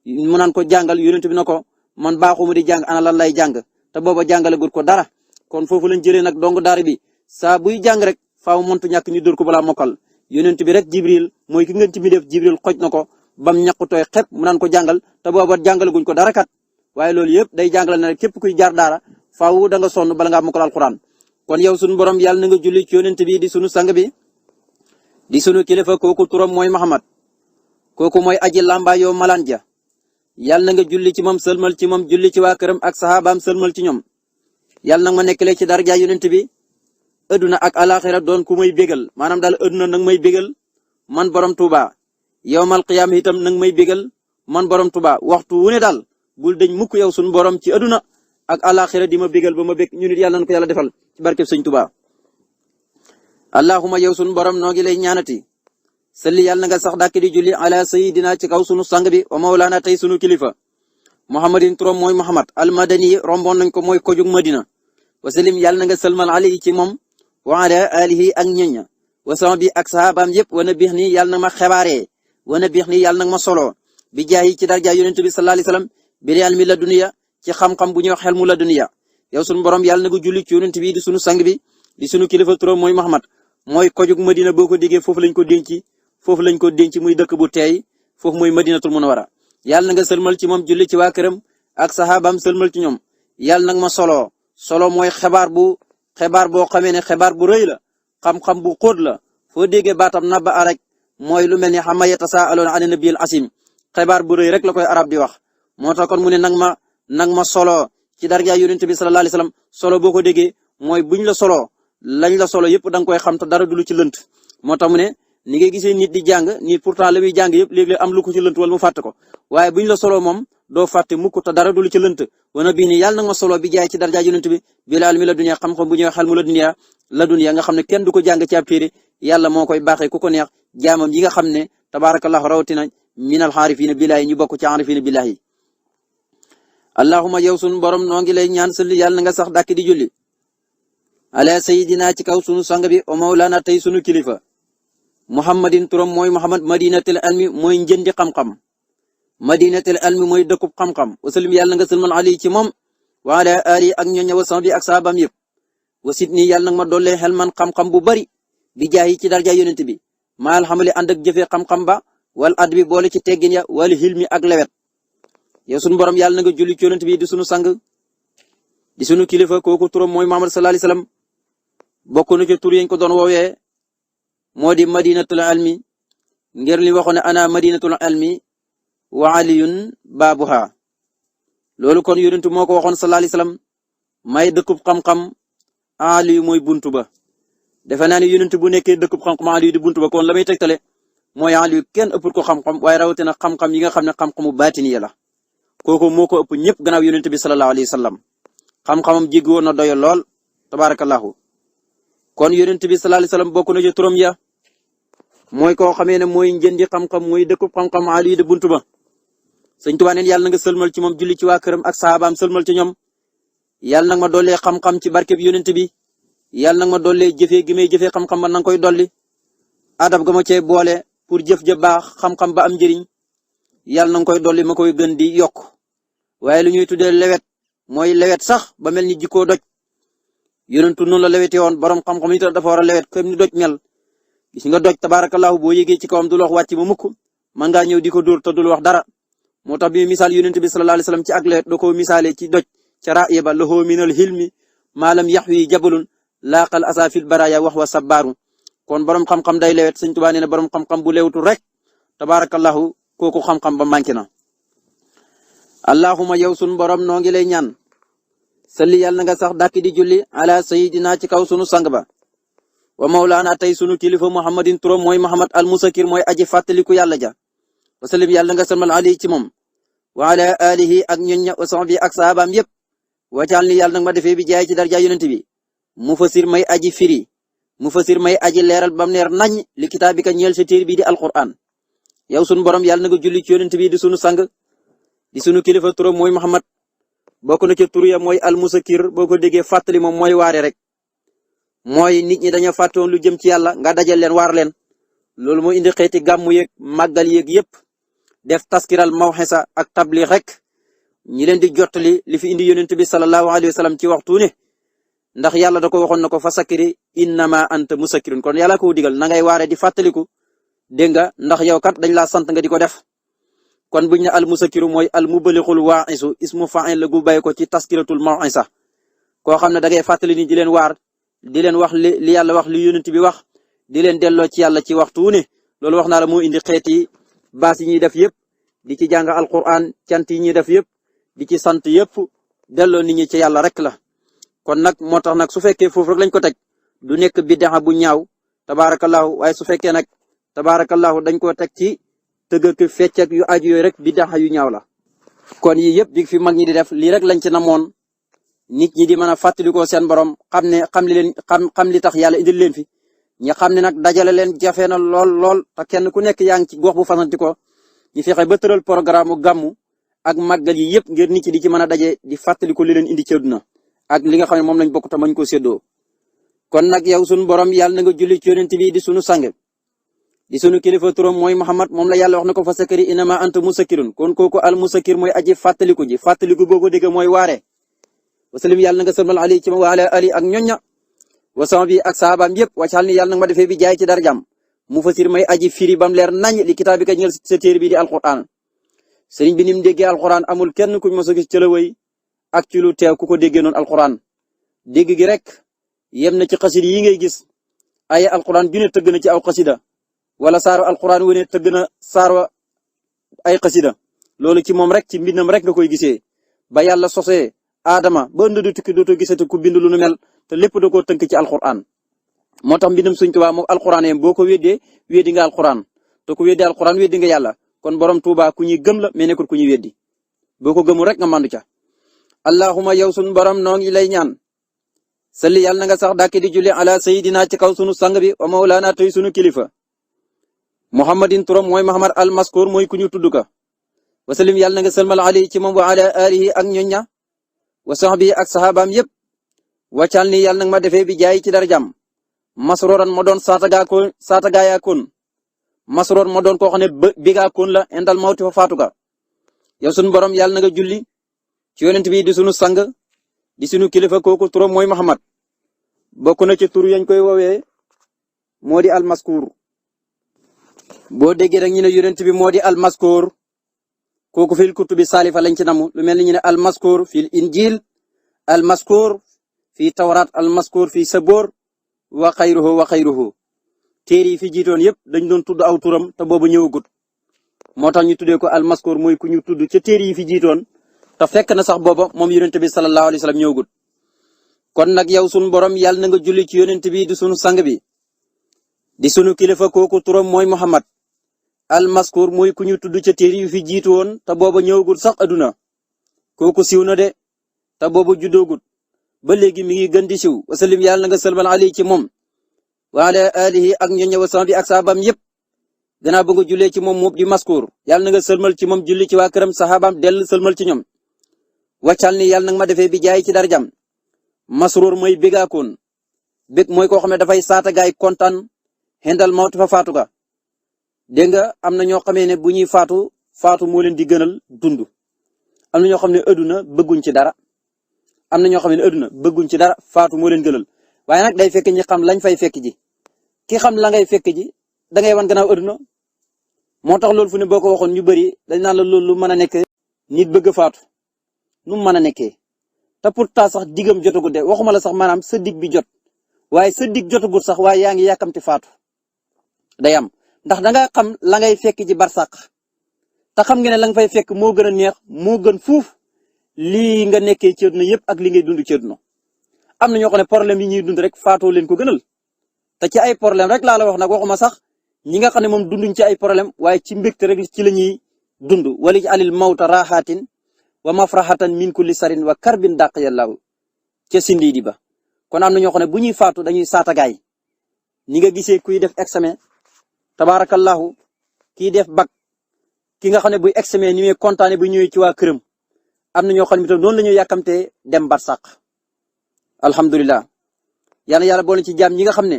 Speaker 1: mu naan ko jàngal yonent bi na ko man baaxuma di jàng ana lan lay jàng te booba jàngale gut ko dara kon foofu lañ jëlee nag dong daara bi saa buy jàng rek faaw mëntu ñàkk ñu dóor ko balaa mokkal yonent bi rek jibril mooy ki ngeen ci mi def jibril xoj na ko bam ñàkku tooy xep mu naan ko jàngal te booba jàngale guñ ko dara kat waaye loolu yëpp day jàngale na rek képp kuy jaar daara faaw da nga sonn bala ngaa mokkal alquran kon yow sunu borom yàlla na nga julli ci yonent bi di sunu sang bi di sunu kilifa kooku turam mooy Muhammad kooku mooy aji lamba yow malaan ja yàlla na nga julli ci moom sëlmal ci moom julli ci waa këram ak saxaabaam sëlmal ci ñoom yàlla nag ma nekkale ci darja yonent bi adduna ak alaxira doon ku may bégal maanaam daal adduna nag may bégal man borom Tuuba yowmal qiyaam itam nag may bégal man borom Tuuba waxtu wu ne daal bul dañ mukk yow sunu borom ci adduna ak alaxira di ma bégal ba ma bég ñu nit yàlla na ko yàlla defal ci barkeb sëñ Tuuba allahuma yow sunu borom noo ngi lay ñaanati salli yàlla na nga sax dàkk di julli ala sayidina ci kaw sunu sang bi wa mawlaana tey sunu kilifa muhammadin turam mooy muhammad almadani romboon nañ ko mooy kojug madina wasalim yàlla na nga sëlmal alayhi ci moom wa ala alihi ak ñoña wasama bi ak sahabaam yëpp wana biix ni yàlla na ma xebaaree wana biix ni yàlla na ma solo bi jaayi ci darja yonent bi sallallahu alayhi wasallam bi ilmi la duniya ci xam-xam bu ñuy wax xel mu la duniya yow sunu borom yàlla na nga julli ci yonent bi di sunu sang bi di sunu kilifa turam mooy muhammad mooy kojug madina boo ko déggee foofu lañ ko denc muy dëkk bu teey foofu mooy madinatul munawwara yàlla na nga sëlmal ci moom julli ci waa këram ak sahabaam sëlmal ci ñoom yàlla nag ma solo mooy xibaar boo xamee ne xibaar bu rëy la xam-xam bu xóot la foo déggee baatam nabba a rek mooy lu mel ni xama yatasaaluna an nabiyil asim xibaar bu rëy rek la koy arab di wax moo tax kon mu ne nag ma solo ci darja yonent bi sallallahu alayhi wasallam solo boo ko déggee mooy buñ la solo lañ la solo yëpp da nga koy xam te dara du lu ci lënt moo tax mu ne ni ngay gisee nit di jàng nit pourtant la muy jàng yëpp léeg-léeg am lu ko ci lënt wala mu fàtte ko waaye buñ la solo moom doo fàtte mukk te dara du lu ci lënt wana bii ni yàlla nag ma solo bi jaay ci darja yonent bi bilal mi la dunya xam-xam bu ñëw xel mu la dunya nga xam ne kenn du ko jàng ci ab téere yàlla moo koy baaxee ku ko neex jaamam yi nga xam ne tabarakallahu rawatina minal xaarifiina billahi ñu bokk ci aarifiina billahi allahumma yow sunu borom noo ngi lay ñaan salli yàlla na nga sax dàkk di julli ala sayidina ci kaw sunu sang bi o mawlana tey sunu kilifa muhammadin turam mooy muhammad madinatul ilmi mooy njëndi xam-xam madinatul ilmi mooy dëkkub xam-xam wasalim yàlla nga sëlmal ali ci moom wa ala ali ak ñoña wa sama bi ak sahabam yëpp wasit nii yàlla nag ma dollee xel man xam-xam bu bari bi jaayi ci darja yonent bi maal xamali ànd ak jëfee xam-xam ba wal adbi boole ci teggin ya wal hilmi ak lewet yow sunu borom yàlla na nga julli ci yonent bi di sunu sang di sunu kilifa kooku turam mooy muhammad sallallahu alayhi wasallam bokk na ci tur yañ ko doon woowee moo di madinatul ilmi ngir li waxoon ne ana madinatul ilmi wa aliyun baabuha loolu kon yonent moo ko waxoon sallallahu alayhi wasallam may dëkkub xam-xam aliyu mooy buntu ba defe naa ne yonent bu nekkee dëkkub xam-xam aliyu di buntu ba kon la may tegtale mooy aliyu kenn ëppul ko xam-xam waaye rawatina xam-xam yi nga xam ne xam-xamu baatini la kooku moo ko ëpp ñëpp gannaaw yonent bi sallallahu alayhi wasallam xam-xamam jéggi woon na doyo lool tabarakallahu kon yonent bi sallallahu alayhi wasallam bokk na ci turam ya mooy koo xamee ne mooy njëndi xam-xam mooy dëkkub xam-xam aliyu di buntu ba sëñ Tuubaa neen yàlla na nga sëlmal ci moom julli ci waa këram ak saabaam sëlmal ci ñoom yàlla nag ma dollee xam-xam ci barkeb yonent bi yàlla nag ma dollee jëfee gi may jëfee xam-xam ba nanga koy dolli adab ga ma cee boole pour jëf ja baax xam-xam ba am njëriñ yàlla nanga koy dolli ma koy gën di yokk waaye lu ñuy tuddee lewet mooy lewet sax ba mel ni jikkoo doj yonentu noonu la lewetee woon borom xam-xam it dafa war a lewet comme ni doj mel gis nga doj tabarakallahu boo yégee ci kawam du la wax wàcc ba mukk mën ngaa ñëw di ko dóor te du la wax dara moo tax bi misaal yonent bi sallallahu alayhi wasallam ci ak lewet da koo misaale ci doj ca ra'iba lahu minal hilmi maalam yaxwi jabalun laaqal asafil baraya wax wa sabbaaru kon borom xam-xam day lewet Sëñ Tuubaa nee na borom xam-xam bu lewtu rek tabarakallahu kooku xam-xam ba manqué na allahumma yow sunu borom noo ngi lay ñaan salli yàlla na nga sax dàkk di julli ala sayidina ci kaw sunu sang ba wa mawlaana tey sunu kilifa muhammadin turam mooy muhammad al musakir mooy aji fàttaliku yàlla ja wasallim yàlla nga salmal ali ci moom wa ala alihi ak ñoñña wa sahbi ak sahabaam yépp wacaal ni yàlla nag ma defee bi jaay ci darja yonent bi mufassir may aji firi mufassir may aji leeral bam neer nañ li kitaabika ñeel sa téere bi di alquran yow sunu borom yàlla na nga julli ci yonent bi di sunu sang di sunu kilifa turam mooy muhammad bokk na ci tur ya mooy al musakir boo ko déggee fàttali moom mooy waare rek mooy nit ñi dañoo fàttoon lu jëm ci yàlla nga dajal leen waar leen loolu moo indi xeeti gàmmu yeeg màggal yeeg yépp def taskiral mawxisa ak tabli rek ñi leen di jottali li fi indi yonent bi sallallahu alayhi wa sallam ci waxtu ne ndax yàlla da ko waxoon na ko fa sakkiri innama anta musakirun kon yàlla ko digal na ngay waare di fàttaliku dégg nga ndax yow kat dañ laa sant nga di ko def kon buñ ne al musakiru mooy al mubalixul waa'isu ismu fa'il la gu bay ko ci taskiratul maw'isa koo xam ne da ngay fàttali ni di leen waar di leen wax li yàlla wax li yonent bi wax di leen delloo ci yàlla ci waxtu ne loolu wax naa la moo indi xeeti baas yi ñuy def yëpp di ci jàng alquran cant yi ñuy def yëpp di ci sant yëpp delloo nit ñi ci yàlla rek la kon nag moo tax nag su fekkee foofu rek lañ ko teg du nekk bid'a bu ñaaw tabaarakallahu waaye su fekkee nag tabaarakallahu dañ ko teg ci tëgg ak fecc ak yu aju yooyu rek bid'a yu ñaaw la kon yii yëpp bi fi mag ñi di def lii rek lañ ci namoon nit ñi di mën a fàttalikoo seen borom xam li tax yàlla indil leen fi ñi xam ne nag dajale leen jafe na lool te kenn ku nekk yaa ngi ci gox bu fasanti ko ñu fexe ba tëral programme gàmmu ak màggal yi yëpp ngir nit ci di ci mën a daje di fàttali ko li leen indi ci àdduna ak li nga xam ne moom lañ bokk te mañ ko séddoo. kon nag yow sunu borom yàlla na nga julli ci yonent bi di sunu sang di sunu kilifa turam mooy Muhammad moom la yàlla wax na ko fa sakari inama anta musakirun kon kooku al musakir mooy aji fàttaliku ji fàttaliku boo ko dégg mooy waare. wasalim yàlla na nga sëlmal ali ci ma wa ala ali ak ñoñña wa sama bi ak saabaam yëpp wàccal ni yàlla na nga ma defee bi jaay ci darjam mu fasir may aji firi bam leer nañ li kitaabi ka ñël sa téere bi di alquran. sëriñ bi ni mu déggee alquran amul kenn kuñ mos a gis ci la wëy ak ci lu teew ku ko déggee noonu alquran dégg gi rek yem na ci xasida yi ngay gis ay alquran ju ne tëgg na ci aw xasida wala saaru alquran wu ne tëgg na saaro ay xasida loolu ci moom rek ci mbindam rek nga koy gisee ba yàlla sosee Adama ba ënd du tukki dootoo gisati ku bind lu nu mel te lépp da koo tënk ci alquran. moo tax mbindam Sëriñ Tuubaa moom alquran yam boo ko weddee weddi nga alquran te ku weddee alquran weddi nga yàlla kon borom Tuubaa ku ñuy gëm la mais nekkul ku ñuy weddi boo ko gëmul rek nga mandu ca. allahumma yow sunu borom noo ngi lay ñaan. salli yàlla na nga sax dàkk di julli ala sayidina ci kaw sunu sang bi wa mawlaana tey sunu kilifa. muhammadin turam mooy Muhammad al maskur mooy ku ñu tudd ka. wasalim yàlla na nga sëlmal ali ci moom wa ala alihi ak ñoñña wa sahbi ak sahabaam yëpp. wàccal ni yàlla nag ma defee bi jaay ci darajam masroran ma doon saatagaayakoon masroor ma doon koo xam ne bigaakoon la indal mawti fa faatu ka. yow sunu borom yàlla na nga julli ci yonent bi di sunu sang di sunu kilifa kooku turam mooy Muhammad bokk na ci tur yañ koy woowee moo di almaskuur boo déggee rek ñu ne yonent bi moo di almaskuur kooku fil kutubi saalifa lañ ci namu lu mel ni ñu ne almaskuur fil injil almaskuur fi tawraat almaskuur fi saboor wa xayruhu téere yi fi jiitoon yëpp dañ doon tudd aw turam te boobu ñëwagut moo tax ñu tuddee ko almaskuur mooy ku ñu tudd ca téere yi fi jiitoon te fekk na sax booba moom yonent bi sallallahu alayhi wa sallam ñëwagut. kon nag yow sunu borom yàlla na nga julli ci yonent bi di sunu sang bi di sunu kilifa kooku turam mooy Muhammad almaskuur mooy ku ñu tudd ca téere yi fi jiitu woon te booba ñëwagut sax aduna kooku siw na de te boobu juddoogut ba léegi mi ngi gën di siw wasalim yàlla na nga sëlmal ali ci moom wa ala alihi ak ñoñña wa sama bi ak saabam yëpp gannaaw ba nga jullee ci moom moom di maskuur yàlla na nga sëlmal ci moom julli ci waa këram saxaabaam dell sëlmal ci ñoom. wàccal ni yàlla nag ma defee bi jaay ci darajam masruur mooy bégaakoon bég mooy koo xam ne dafay saata gaay kontaan xendal mawt fa faatu ga dégg nga am na ñoo xamee ne bu ñuy faatu moo leen di gënal dund am na ñoo xam ne adduna bëgguñ ci dara am na ñoo xam ne adduna bëgguñ ci dara faatu moo leen gënal waaye nag day fekk ñi xam lañ fay fekk ji ki xam la ngay fekk ji da ngay wan gannaaw adduna moo tax loolu fu ne boo ko waxoon ñu bëri dañ naan la loolu lu mën a nekk nit bëgg faatu nu mu mën a nekkee te pourtant sax digam jotagut de waxuma la sax maanaam sa dig bi jot waaye sa dig jotagut sax waaye yaa ngi yàkkamti faatu day am ndax da nga xam la ngay fekk ji barsàq te xam nga ne la nga fay fekk moo gën a neex moo gën fuuf lii nga nekkee ci àdduna yëpp ak li ngay dund ci àdduna am na ñoo xam ne problème yi ñuy dund rek faatoo leen ko gënal te ci ay problème rek laa la wax nag waxuma sax ñi nga xam ne moom dunduñ ci ay problème waaye ci mbégte rek ci la ñuy dund wali ci alil mawta raxaatin wa mafraxatan min kulli sarin wa karbin dàq yàllaaw ca sindi di ba kon am na ñoo xam ne bu ñuy faatu dañuy saatagaay ni nga gisee kuy def examen tabaarakallahu kiy def bac ki nga xam ne buy examen ni muy kontaane bu ñëwee ci waa këram am na ñoo xam ne itam noonu la ñuy yàkkamtee dem barsàq alhamdulilah yàlla boole ci jaam ñi nga xam ne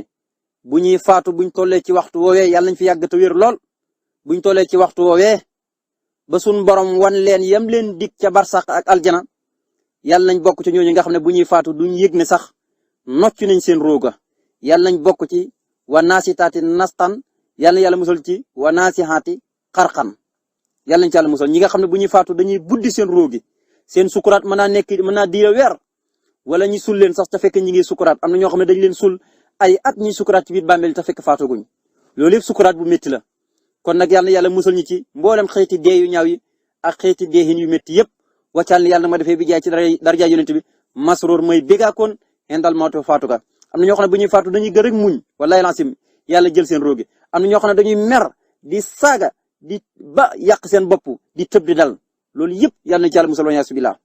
Speaker 1: bu ñuy faatu buñ tollee ci waxtu woowee yàlla nañ fi yàgg te wér lool buñ tollee ci waxtu woowee ba suñ borom wan leen yam leen dig ca barsàq ak aljana yàlla nañ bokk ci ñooñu nga xam ne bu ñuy faatu duñ yëg ne sax nocc nañ seen rooga yàlla nañ bokk ci wa naasitaati nastan yàlla musal ci wa naasihaati xarxan yàlla nañ ci yàlla musal ñi nga xam ne bu ñuy faatu dañuy buddi seen roogi seen sukuraat mën naa diira weer wala ñi sul leen sax te fekk ñi ngi sukuraat am na ñoo xam ne dañ leen sul ay at ñuy sukuraat ci biir bàmmeel te fekk faatuguñ loolu yëpp sukuraat bu métti la kon nag yàlla musal ñi ci mboolem xeeti dee yu ñaaw yi ak xeeti deexin yu métti yëpp wàccal ni yàlla ma defee bi jaay ci daraja yonent bi masroor mooy bégaakoon indal mawtu faatu ga am na ñoo xam ne bu ñuy faatu dañuy gën rek muñ wallahi lancim yàlla jël seen roogi am na ñoo xam ne dañuy mer di saaga di ba yàq seen bopp di tëb di dal loolu yëpp yàlla na ci yàlla musal wa yaasu billah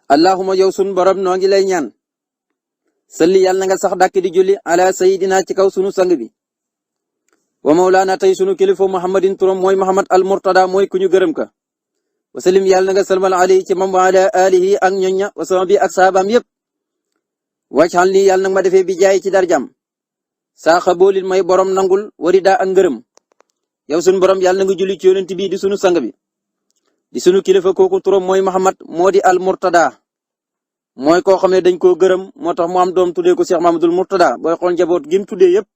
Speaker 1: allahumma yow sunu borom noo ngi lay ñaan salli yàlla na nga sax dàkk di julli ala sayidina ci kaw sunu sang bi wa mawlaana tey sunu kilifa muhammadin turam mooy muhammad al murtada mooy ku ñu gërëm ka wasalim yàlla na nga salmal ali ci moom wa ala alihi ak ñoñña wa sahbi ak saabaam yëpp wàccal ni yàlla nag ma defee bi jaay ci darjam saa xaboolin may borom nangul warida ak ngërëm yow sunu borom yàlla na nga julli ci yonent bi di sunu sang bi di sunu kilifa kooku turam mooy Muhammad moo di al Murtada mooy koo xam ne dañ koo gërëm moo tax mu am doom tuddee ko Cheikh Mamadul Murtada booy xool njaboot gi mu tuddee yëpp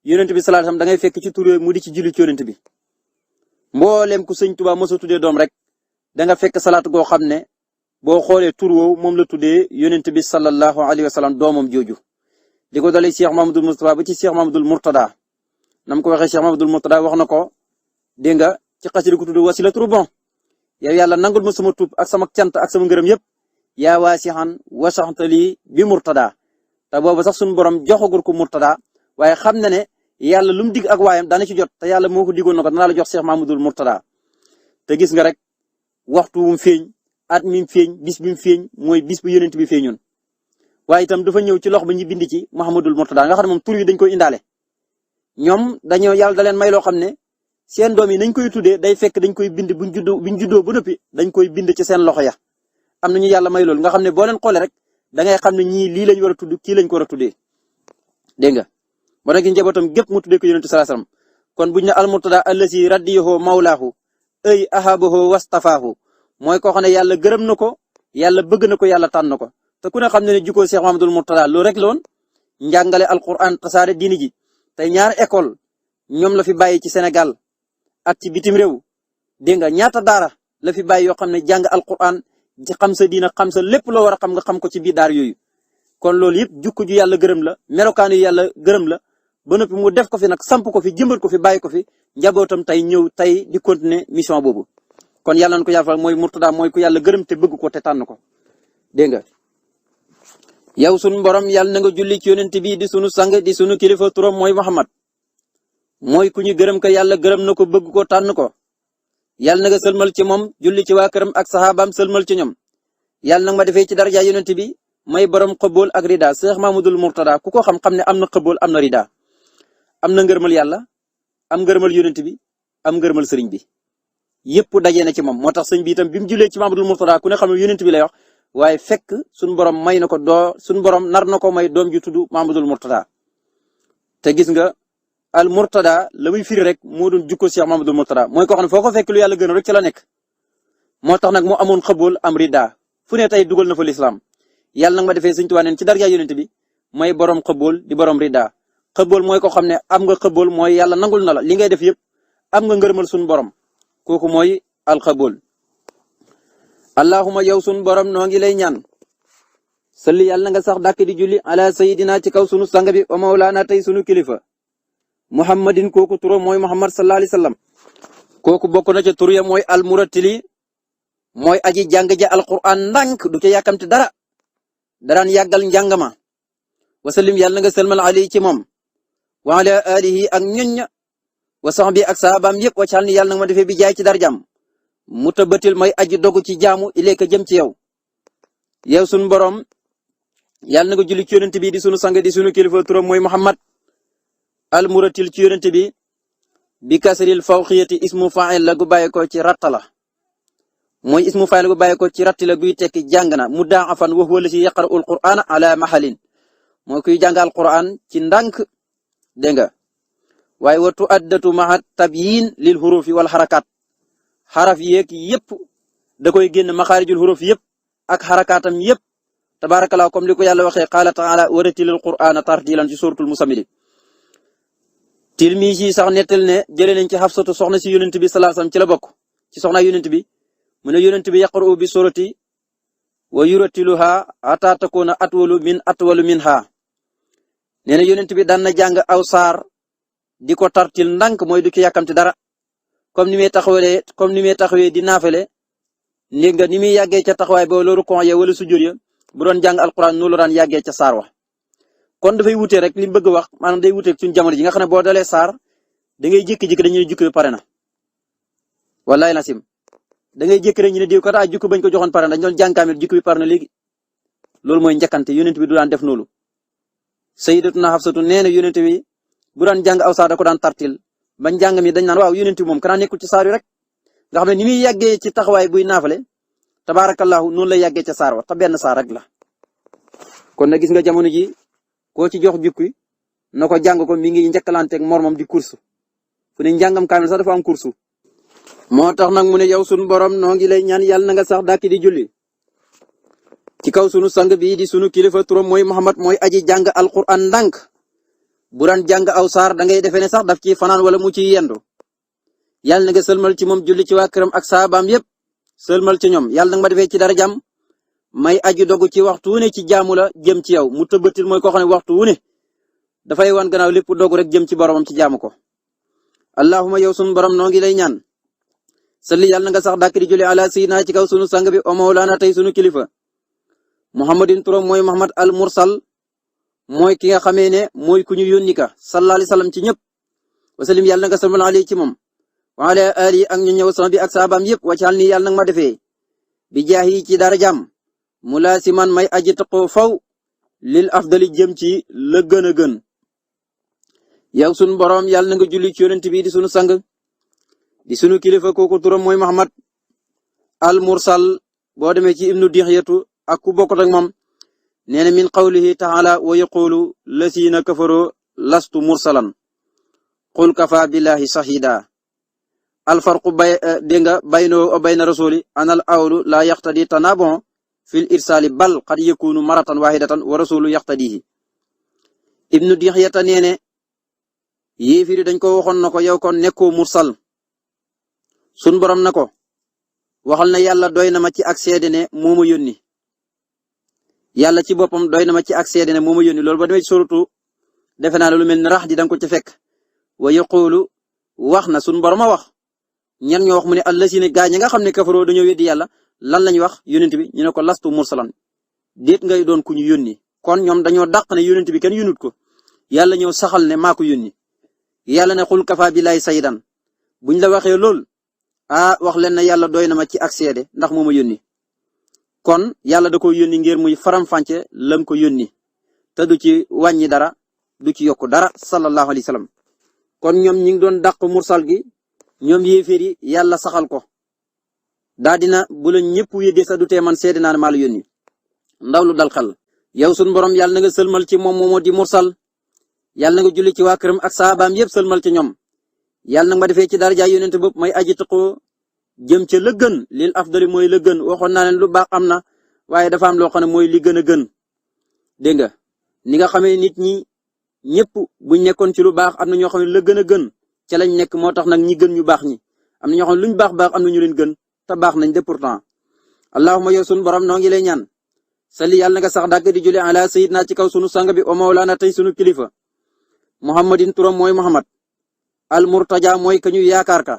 Speaker 1: yonent bi sallallahu alayhi wasallam da ngay fekk ci tur mu di ci julli ci yonent bi mboolem ku sëñ Tuubaa mos a tuddee doom rek da nga fekk salaatu goo xam ne boo xoolee tur woowu moom la tuddee yonent bi sallallahu alayhi wasallam doomam jooju di ko dalee Cheikh Mamadul Mustafa ba ci Cheikh Mamadul Murtada nam ko waxee Cheikh Mamadul Murtada wax na ko dégg nga ci xasida ko tudd Wasilatul Bon yow yàlla nangul ma sama tuub ak sama cant ak sama ngërëm yëpp yaa waasihan wasaxtali bi Murtada te boobu sax suñu borom joxagul ko Murtada waaye xam na ne yàlla lu mu dig ak waayam dana ci jot te yàlla moo ko digoon na ko danaa la jox Cheikh Mamadul Murtada te gis nga rek waxtu wu mu feeñ at mi mu feeñ bis bi mu feeñ mooy bis bu yonent bi feeñoon waaye itam dafa ñëw ci loxo ba ñu bind ci Muhammadul Murtada nga xam ne moom tur yi dañ koy indaale ñoom dañoo yàlla da leen may loo xam ne seen doom yi nañ koy tuddee day fekk dañ koy bind buñ juddoo ba noppi dañ koy bind ci seen loxo ya am nañu yàlla may loolu nga xam ne boo leen xoolee rek da ngay xam ne ñii lii lañ war a tudd kii lañ ko war a tuddee dégg nga moo tax njabootam gépp mu tuddee ko yonent sallallahu alayhi wasallam kon buñ ne al Murtada allazi radiyahu mawlaahu ay ahabahu wastafaahu mooy koo xam ne yàlla gërëm na ko yàlla bëgg na ko yàlla tànn ko te ku ne xam ne ne jukkoo Cheikh Mamadul Murtada loolu rek la woon njàngale alquran tasaare diini ji tey ñaar école ñoom la fi bàyyi ci Sénégal ak ci bitim réew dégg nga ñaata daara la fi bàyyi yoo xam ne jàng alquran ci xam sa diina xam sa lépp loo war a xam nga xam ko ci biir daar yooyu kon loolu yëpp jukko ju yàlla gërëm la melokaan yu yàlla gërëm la ba noppi mu def ko fi nag samp ko fi jëmbat ko fi bàyyi ko fi njabootam tey ñëw tey di continuer mission boobu kon yàlla na ko yàlla mooy Murtada mooy ku yàlla gërëm te bëgg ko te tànn ko dégg nga yow sunu borom yàlla na nga julli ci yonent bi di sunu sang di sunu kilifa turam mooy Muhammad mooy ku ñu gërëm ko yàlla gërëm na ko bëgg ko tànn ko yàlla na nga sëlmal ci moom julli ci waa këram ak saxaabaam sëlmal ci ñoom yàlla na nga ma defee ci daraja yonent bi may borom xëbool ak rida Cheikh Mamadul Murtada ku ko xam-xam ne am na xëbool am na rida am na ngërmal yàlla am ngërmal yonent bi am ngërmal sëriñ bi yëpp daje na ci moom moo tax sëñ bi itam bi mu jullee ci Mamadul Murtada ku ne xam ne yonent bi lay wax waaye fekk suñu borom may na ko suñu borom nar na ko may doom ju tudd Mamadul Murtada te gis nga al Murtada la muy firi rek moo doon jukko Cheikh Mamadul Murtada mooy koo xam ne foo ko fekk lu yàlla gën rek ci la nekk moo tax nag mu amoon xëbool am rida fu ne tey dugal na fa lislaam yàlla nag ma defee Sëñ Tuubaa neen ci darja yonent bi may borom xëbool di borom rida xëbool mooy ko xam ne am nga xëbool mooy yàlla nangul na la li ngay def yëpp am nga ngërëmal suñu borom kooku mooy al xëbool allahuma yow sunu borom noo ngi lay ñaan salli yàlla nga sax dàkk di julli ala sayidina ci kaw sunu sang bi wa mawlaana tey sunu kilifa muhammadin kooku turam mooy muhammad sallallahu alayhi wasallam kooku bokk na ca tur ya mooy al muratili mooy aji jàng ja alquran ndànk du ca yàkkamte dara daraan yàggal njàngama wasallim yàlla nga selmal ali ci moom wa ala alihi ak ñoñña wa sahbi ak sahabaam yëpp waccal ni yàlla nga ma defee bi jaay ci darjam mutabatil may aji dogu ci jaamu ileeka jëm ci yow yow sunu borom yàlla na nga julli ci yonent bi di sunu sang di sunu kilifa turam mooy Muhammad al muratil ci yonent bi kasril fawqiyati ismu fa'il la gu bàyyi ko ci ratta la mooy ismu fa'il gu bàyyi ko ci ratti la guy tekki jàng na mudaafan wa huwa allazi yaqra'ul qur'ana ala mahalin mooy kuy jàng al qur'an ci ndànk dégg nga waaye wa tu'addatu ma'a tabyin lil hurufi wal harakat xaraf yeeg yëpp da koy génn maxaarijul huruf yëpp ak xarakaatam yëpp tabaarakallaa comme li ko yàlla waxee qaala ta'ala wa rattilil qur'aana tartiilan ci suratul muzammil tilmiisi sax nettal ne jëlee nañ ci Xafsatu soxna si yonent bi sallallahu alayhi wasallam ci la bokk ci soxna yonent bi mu ne yonent bi yaqra'u bi surati wa yurattiluha hatta takuna atwalu minha nee na yonent bi daan na jàng aw saar di ko tartil ndànk mooy du ki yàkkamti dara comme ni muy taxawee di naafale ni nga ni muy yàggee ca taxawaay ba loolu kon ya wala sujjóot ya bu doon jàng alquran noonu la daan yàggee ca saar wa kon dafay wutee rek li mu bëgg a wax maanaam day wuteeg suñu jamono ji nga xam ne boo dalee saar da ngay jékki-jékki dañuy jukki pare na wallaay nasim da ngay jékki rek ñu ne diw kat a jukki bañ ko joxoon pare na dañu doon jàng kaamil jukki bi pare na léegi loolu mooy njëkkante yonent bi du daan def noonu sayyidatuna Hafsatu nee na yonent bi bu daan jàng aw saar da ko daan tartil ba njàng mi dañ naan waaw yonent bi moom kanaa nekkul ci saar yi rek nga xam ne ni muy yàggee ci taxawaay buy naafale tabaarakallahu noonu la yàggee ca saar wa te benn saar rek la. kon nag gis nga jamono ji koo ci jox jukki na ko jàng ko mi ngi njëkkalanteeg moromam di kursu fu ne njàngam kaamil sax dafa am kursu. moo tax nag mu ne yow sunu borom noo ngi lay ñaan yàlla na nga sax dàkk di julli ci kaw sunu sang bii di sunu kilifa turam mooy Muhammad mooy aji jàng alquran ndànk bu daan jàng aw saar da ngay defee ne sax daf ci fanaan wala mu ciy yendu yàlla na nga sëlmal ci moom julli ci waa këram ak saabaam yépp sëlmal ci ñoom yàlla na nga ma defee ci dara jàmm may aji dogu ci waxtu wu ne ci jaamu la jëm ci yow mu tëbbatil mooy koo xam ne waxtu wu ne dafay wan gannaaw lépp dogu rek jëm ci boromam ci jaamu ko. allahumma yow sunu borom noo ngi lay ñaan salli yàlla na nga sax dàkk di julli ala sayyidina ci kaw sunu sang bi o mawlaana tey sunu kilifa muhammadin turam mooy muhammad al mursal mooy ki nga xamee ne mooy ku ñu yónni ka sallallahu alayhi wasallam ci ñëpp wasallim yàlla na nga salmal alayhi ci moom wa ala ali ak ñu ñëw sama bi ak saabaam yëpp waccal ni yàlla nag ma defee bi jaahi ci dara jàmm mulaasiman may aji taqoo faw lil afdali jëm ci la gën a gën yow sunu borom yàlla na nga julli ci yonent bi di sunu sang di sunu kilifa kooku turam mooy Muhammad al mursal boo demee ci ibnu dixyatu ak ku bokkut ak moom nee na min qawlihi ta'ala wa yaqulu lasina kafaroo lastu mursalan qul kafa billahi shahida al farqu bayna rasuli anal awlu la yaqtadi tanabon fil irsali bal qad yakunu maratan wahidatan wa rasulu yaqtadihi ibnu dixyata nee ne yéefiri dañ ko waxoon na ko yow kon nekkoo mursal sun borom na ko waxal na yàlla doy na ma ci ak seede ne moo ma yónni yàlla ci boppam doy na ma ci ak seede ne moo ma yónni loolu ba demee ci suratu defe naa lu mel ni rax di danga ko ci fekk wa yaqulu wax na sun borom a wax ñan ñoo wax mu ne allasina gaa ñi nga xam ne kafaroo dañoo weddi yàlla lan lañ wax yónent bi ñu ne ko lastu mursalan déet ngay doon ku ñu yónni kon ñoom dañoo dàq ne yónent bi kenn yónnut ko yàlla ñëw saxal ne maa ko yónni yàlla ne xul kafa billahi saydan buñ la waxee lool wax leen na yàlla doy na ma ci ak seede ndax moo ma yónni kon yàlla da ko yónni ngir muy faram-fàcce lam ko yónni te du ci wàññi dara du ci yokk dara sallallahu alayhi wasallam kon ñoom ñi ngi doon dàq mursal gi ñoom yéeféer yi yàlla saxal ko daa dina bu la ñëpp weddee sa du tee man seede naa ne maa la yónni ndaw lu dal xel yow sunu borom yàlla na nga sëlmal ci moom moomoo di mursal yàlla na nga julli ci waa këram ak saabaam yëpp sëlmal ci ñoom yàlla nag ma defee ci daraja yonent bopp may aji taqoo jëm ca la gën lil afdali mooy la gën waxoon naa leen lu baax am na waaye dafa am loo xam ne mooy li gën a gën dégg nga ni nga xamee nit ñi ñëpp buñ nekkoon ci lu baax am na ñoo xam ne la gën a gën ca lañ nekk moo tax nag ñi gën ñu baax ñi am na ñoo xam ne luñ baax baax am na ñu leen gën te baax nañ de pourtant allahumma yow sunu borom noo ngi lay ñaan salli yàlla na nga sax dàgg di julli ala sayyidina ci kaw sunu sang bi o mawlana tey sunu kilifa muhammadin turam mooy muhammad al murtaja mooy ka ñu yaakaar ka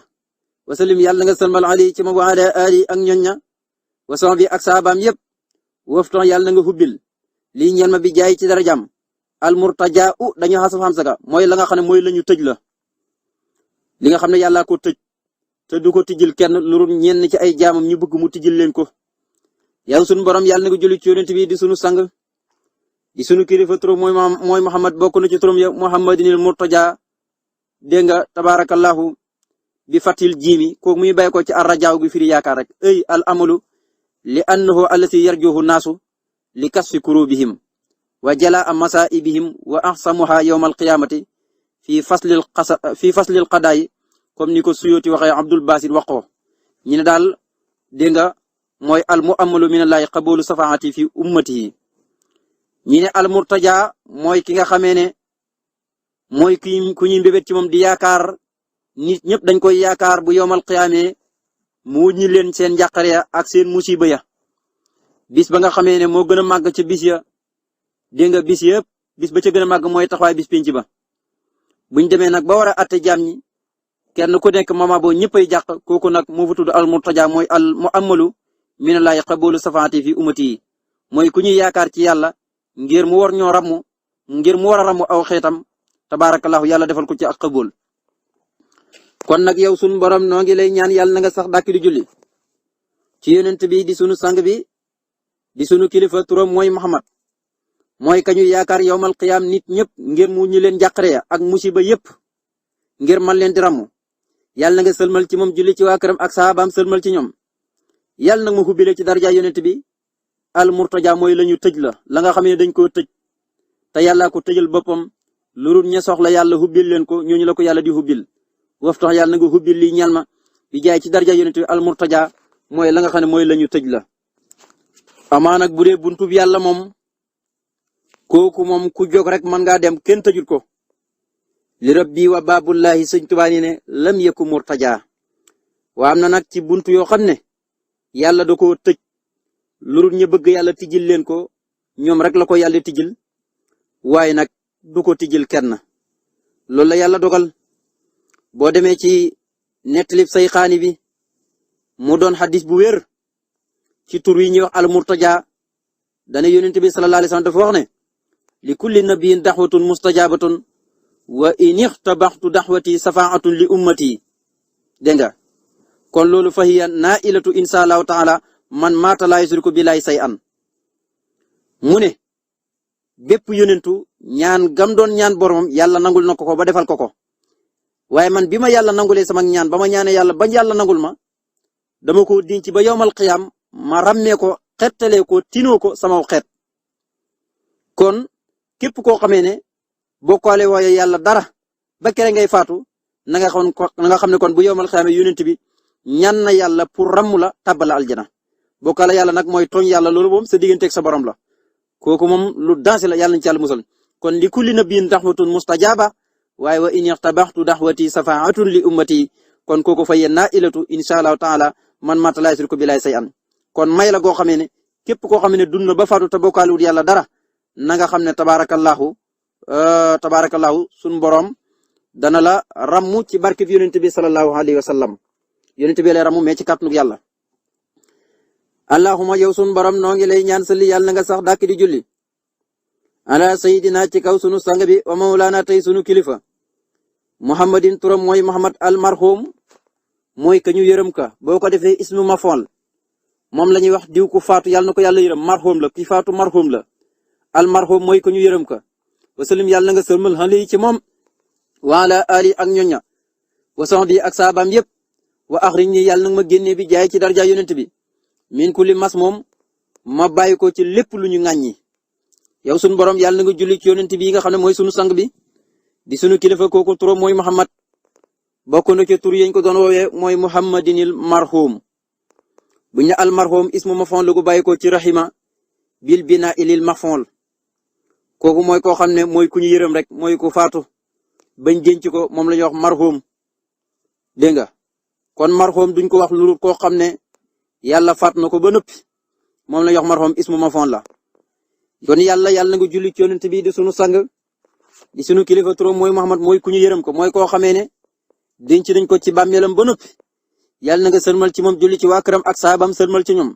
Speaker 1: wasalim yàlla nga salmal ali ci ma wa ala ali ak ñoñña wasama bi ak saabaam yépp waftan yàlla nga hubbil lii ñeel ma bi jaay ci darajam al murtaja dañu xasaf xam saka mooy la nga xam ne mooy la ñu tëj la li nga xam ne yàlla ko tëj te du ko tijjil kenn lu dul ñenn ci ay jaamam ñu bëgg mu tijjil leen ko yow sunu borom yàlla na nga julli ci yonent bi di sunu sang di sunu kilifa turam mooy Muhammad bokk na ci turam ya Muhammadinil murtaja dégg nga tabarakallahu bi fatil jiimi kooku muy bay ko ci arrajaaw gi firi yaakaar rek ay al amalu li annahu allati yarjuhu naasu li kasfi kurubihim wa jalaa masaa'ibihim wa ahsamuha yawmal qiyamati fi faslil qadaayi comme ni ko Suyuti waxee Abdul Basit wax ko ñu ne daal dégg nga mooy al mu'ammalu minallahi qabulu safaati fi ummatihi ñi ne al murtaja mooy ki nga xamee ne mooy ku ñuy mbébét ci moom di yaakaar nit ñëpp dañ koy yaakaar bu yowmal qiyaame mu wuññi leen seen njàqare ya ak seen musiba ya bis ba nga xamee ne moo gën a màgg ca bis ya dégg nga bis yëpp bis ba ca gën a màgg mooy taxawaay bis penc ba buñ demee nag ba war a atte jaam ñi kenn ku nekk mama boo ñëppay jàq kooku nag moo fa tudd al murtaja mooy al mu'ammalu minallahi qabulu safaati fi ummati yi mooy ku ñuy yaakaar ci yàlla ngir mu war ñoo ramu ngir mu war a ramu aw xeetam tabaarakallahu yàlla defal ko ci ak qabul kon nag yow sunu borom noo ngi lay ñaan yàlla na nga sax dàkk di julli ci yonent bi di sunu sang bi di sunu kilifa turam mooy Muhammad mooy kañu yaakaar yowmal qiyaam nit ñëpp ngir mu ñu leen jàqare ak musiba yëpp ngir man leen di ramu yàlla na nga sëlmal ci moom julli ci waa këram ak saabaam sëlmal ci ñoom yàlla nag ma xubbile ci daraja yonent bi al murtaja mooy la ñu tëj la nga xam ne dañ koo tëj te yàlla ko tëjal boppam lu dul ña soxla yàlla hubbil leen ko ñooñu la ko yàlla di hubbil waftax yàlla na nga hubbil lii ñal ma bi jaay ci daraja yonent bi al murtaja mooy la nga xam ne mooy la ñu tëj la. amaa nag bu dee buntu bi yàlla moom kooku moom ku jóg rek mën ngaa dem kenn tëjul ko. li rabbi wa babullahi sëñ Tuubaa ne lam yeku murtaja waa am na nag ci buntu yoo xam ne yàlla da koo tëj lu dul ñu bëgg yàlla tijjil leen ko ñoom rek la ko yàlla tijjil waaye nag du ko tijjil kenn loolu la yàlla dogal boo demee ci nettalib say xaani bi mu doon xadis bu wér ci tur yi ñuy wax al murtaja dana yonent bi sallallahu alayhi wasallam dafa wax ne li kulli nabiyyin daxwatun mustajabatun wa in ixtabaxtu daxwati safaatun li ummati dégg nga kon loolu fahiya nailatu insha allahu taala man maata laa yusriku billahi say an mu ne bépp yonentu ñaan gam doon ñaan boromam yàlla nangul na ko ba defal ko ko waaye man bi ma yàlla nangulee sama ñaan ba ma ñaanee yàlla bañ yàlla nangul ma dama ko denc ba yowmal qiyaam ma ràmmee ko xettalee ko tinoo ko sama xeet kon képp koo xamee ne bokkaale waaye yàlla dara ba kere ngay faatu na nga xam ne kon bu yowmal qiyaam yonent bi ñaan na yàlla pour ràmm la tàbbala aljana bokkaale yàlla nag mooy tooñ yàlla loolu moom sa digganteeg sa borom la kooku moom lu dansé la yàlla nañ ci yàlla musal kon li kulli nabiyyin daxwatun mustajaba waaye wa in ixtabaxtu daxwati safaatun li ummati kon kooku fa yéen naa ilatu incha allahu taala man maata laa yusriku billahi say an kon may la goo xamee ne képp koo xam ne dund na ba faatu te bokkaalewul yàlla dara na nga xam ne tabaarakallahu sunu borom dana la rammu ci barke bi yonent bi sallallahu alayhi wa sallam yonent bi lay rammu mais ci kàttanu yàlla. allahumma yow sunu borom noo ngi lay ñaan salli yàlla na nga sax dàkk di julli ala sayidina ci kaw sunu sang bi wa mawlana tey sunu kilifa muhammadin turam mooy muhammad al marhum mooy ka ñu yërëm ka boo ko defee ismu mafool moom la ñuy wax diw ku faatu yàlla na ko yàlla yërëm marhum la ki faatu marhum la al marhum mooy ka ñu yërëm ka wasalim yàlla na nga sërmal xale ci moom wa ala ali ak ñoña wa sahbi ak saabaam yépp wa axriñ ñi yàlla na ma génnee bi jaay ci darja yonent bi min kulli mas moom ma bàyyi ko ci lépp lu ñu ŋàññi yow sunu borom yàlla na nga julli ci yonent bi nga xam ne mooy sunu sang bi di sunu kilifa kooku turam mooy Muhammad bokk na ci tur yañ ko doon woowee mooy Muhammadinil marhum bu ñu al marhum ismu maf'ul la gu bàyyi ko ci rahima bil bina ilil maf'ul kooku mooy koo xam ne mooy ku ñu yërëm rek mooy ku faatu bañ denc ko moom la ñuy wax marhum dégg nga kon marhum duñ ko wax lu koo xam ne yàlla faat na ko ba noppi moom la ñuy wax marhum ismu maf'ul la kon yàlla na nga julli ci yonent bi di sunu sang di sunu kilifa turam mooy Muhammad mooy ku ñu yërëm ko mooy koo xamee ne denc nañ ko ci bàmmeelam ba noppi yàlla na nga sëlmal ci moom julli ci waa këram ak saabam sëlmal ci ñoom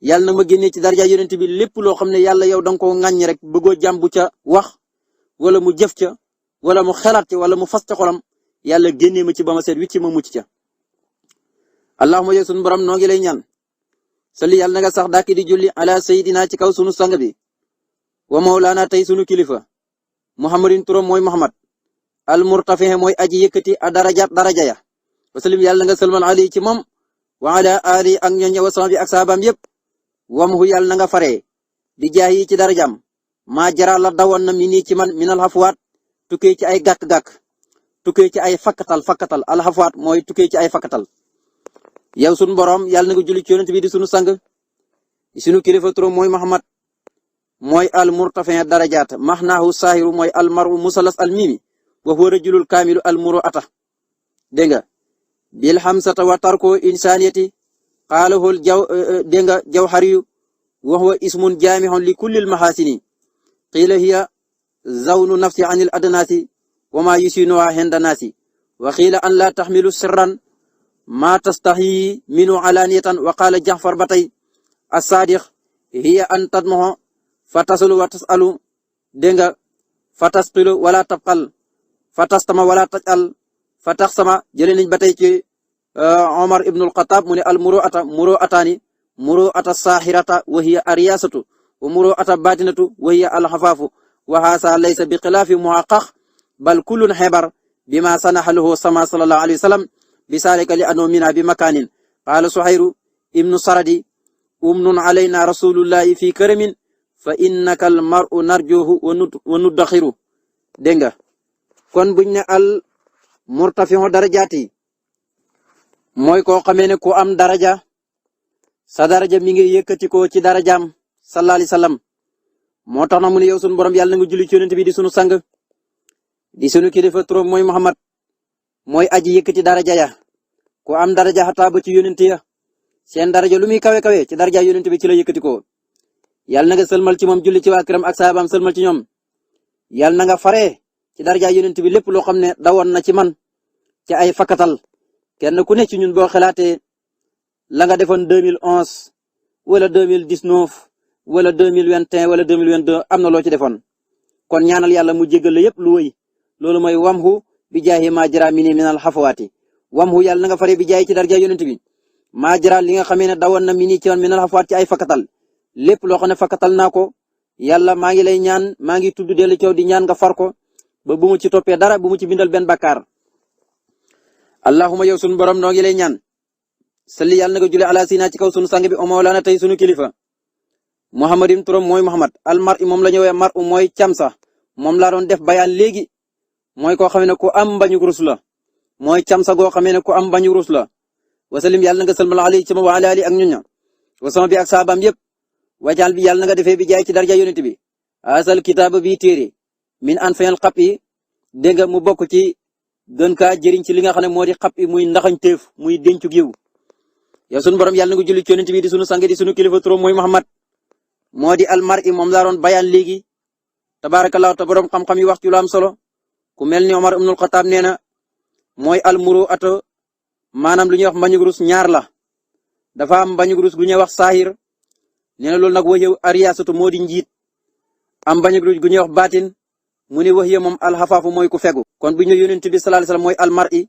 Speaker 1: yàlla na ma génnee ci darja yonent bi lépp loo xam ne yàlla yow da nga koo ŋàññi rek bëggoo jàmm bu ca wax wala mu jëf ca wala mu xelaat ca wala mu fas ca xolam yàlla génnee ma ci ba ma seet wicc ma mucc ca allahumma yow sunu borom noo ngi lay ñaan salli yàlla na nga sax dàkk di julli ala sayidina ci kaw sunu sang bi wa mawlaana tey sunu kilifa muhammadin turam mooy muhammad al murtafi mooy aji yëkkati a daraja ya wasalim yàlla nga sëlmal ali ci moom wa ala ali ak ñoña wa sahbi ak saabaam yépp wamhu yàlla na nga faree di jaay yi ci darajam maa jara la dawoon na mi nii ci man minal xafuwaat tukkee ci ay gàkk-gàkk tukkee ci ay fakkatal al xafuwaat mooy tukkee ci ay fakkatal yow sunu borom yàlla na nga julli ci yonent bi di sunu sang di sunu kilifa turam mooy muhammad mooy al murtafi darajaat maxnaahu saahiru mooy al maru musalas al mimi wa huwa rajulul kaamilu al muru ata dégg nga bil hamsata wa tarko insaniyati qaalahul dégg nga jawhariyu wa huwa ismun jaamihun li kullil mahasini qiila hiya zawnu nafsi anil adnaasi wa ma yusinuha hinda naasi wa qiila an la taxmilu sirran ma tastahi minu alaniyatan wa qaala jaxfar batay as-sadiq hiya an tadmahu fa tasalu wa tasalu dégg nga fa tasqilu wala tabqal fa tastama wala tajal fa taxsama jëlee nañ ba tey ci Omar ibnul Xataab mu ne al muro ataani muro ata saaxirata wa hiya ariyasatu wa muro ata batinatu wa hiya al xafaafu wa haasa laysa bi xilaafi muhaqqaq bal kullun xibar bima sanaxa lahu sama sallallahu alayhi wa sallam bi saalika li anoo mina bi makaanin qaala Suhayru ibnu Saradi umnun alayna rasulullahi fi karamin fa innaka al mar'u narjuhu wa nuddaxiru dégg nga kon buñ ne al murtafi'u darajaati mooy koo xamee ne ku am daraja sa daraja mi ngi yëkkati ko ci darajaam sallallahu alayhi wasallam moo tax na mu ne yow sunu borom yàlla na nga julli ci yonent bi di sunu sang di sunu kilifa turam mooy Muhammad mooy aji yëkkati daraja ya ku am daraja xataa ba ci yonent ya seen daraja lu muy kawe kawe ci daraja yonent bi ci la yëkkati ko yàlla na nga sëlmal ci moom julli ci waa këram ak saabaam sëlmal ci ñoom yàlla na nga faree ci daraja yonent bi lépp loo xam ne dawoon na ci man ci ay fakkatal kenn ku ne ci ñun boo xalaatee la nga defoon 2011 wala 2019 wala 2021 wala 2022 am na loo ci defoon kon ñaanal yàlla mu jéggal la yépp lu wëy loolu mooy wamhu bi jaahi ma jara mini minal xafawaati wamhu yàlla na nga faree bi jaay ci daraja yonent bi maa jara li nga xamee ne dawoon na mini ci woon minal xafawaat ci ay fakkatal lépp loo xam ne fakkatal naa ko yàlla maa ngi lay ñaan maa ngi tudd dellu coow di ñaan nga far ko ba bu mu ci toppee dara bu mu ci bindal benn bakkaar allahumma yow sunu borom noo ngi lay ñaan salli yàlla na nga julli ala sina ci kaw sunu sang bi o mawlana tey sunu kilifa muhammadin turam mooy muhammad al mar'i moom la ñu woowee mar'u mooy camsa moom laa doon def bayaan léegi mooy koo xam ne ku am mbañu rus la mooy camsa goo xam ne ku am mbañu rus la wasalim yàlla na nga salmal alayhi ci ma wa ala ali ak ñuña wasama bi ak saabaam yépp wajaal bi yàlla na nga defee bi jaay ci darja yonent bi asal kitaaba bi téere min an fayal xap yi dégg nga mu bokk ci gën kaa jëriñ ci li nga xam ne moo di xap yi muy ndaxañteef muy dencu giw yow sunu borom yàlla na nga julli ci yonent bi di sunu sang di sunu kilifa turam mooy Muhammad moo di almar i moom laa doon bayaan léegi tabaarakallaahu te borom xam-xam yi wax ci lu am solo ku mel ni Omar ibnul Xataab nee na mooy almuru ato maanaam lu ñuy wax mbañu rus ñaar la dafa am mbañu rus gu ñuy wax saahir nee na loolu nag wax yow ariyaasatu moo di njiit am mbañu rus gu ñuy wax baatin mu ne wax yow moom alxafaafu mooy ku fegu kon bu ñu yonent bi sallallahu alayhi wasallam mooy almar i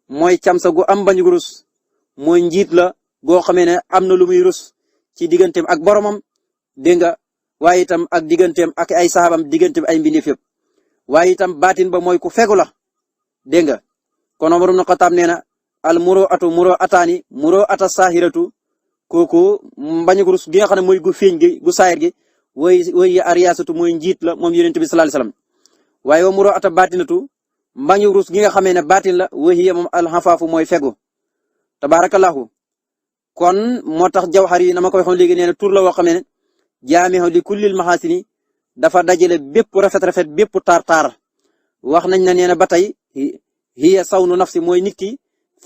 Speaker 1: mooy camsa gu am mbañu rus mooy njiit la goo xamee ne am na lu muy rus ci digganteem ak boromam dégg nga waaye itam ak digganteem ak ay saxaabam digganteem ay mbindeef yëpp waaye itam baatin ba mooy ku fegu la dégg nga kon Omar ibn Khattab nee na al muro ataani muro ata saahiratu kooku mbañu rus gi nga xam ne mooy gu feeñ gi gu saayir gi woy ariyaasatu mooy njiit la moom yonent bi sallallahu alayhi wasallam waaye wa muro ata baatinatu mbañu rus gi nga xamee ne baatin la woy moom alxafaafu mooy fegu tabarakallahu kon moo tax jawhar yi na ma ko waxoon léegi nee na tur la woo xam ne jaamihu li kullil mahasini dafa dajale bépp rafet-rafet bépp taar-taar wax nañ ne nee na ba tey hiya sawnu nafsi mooy nit ki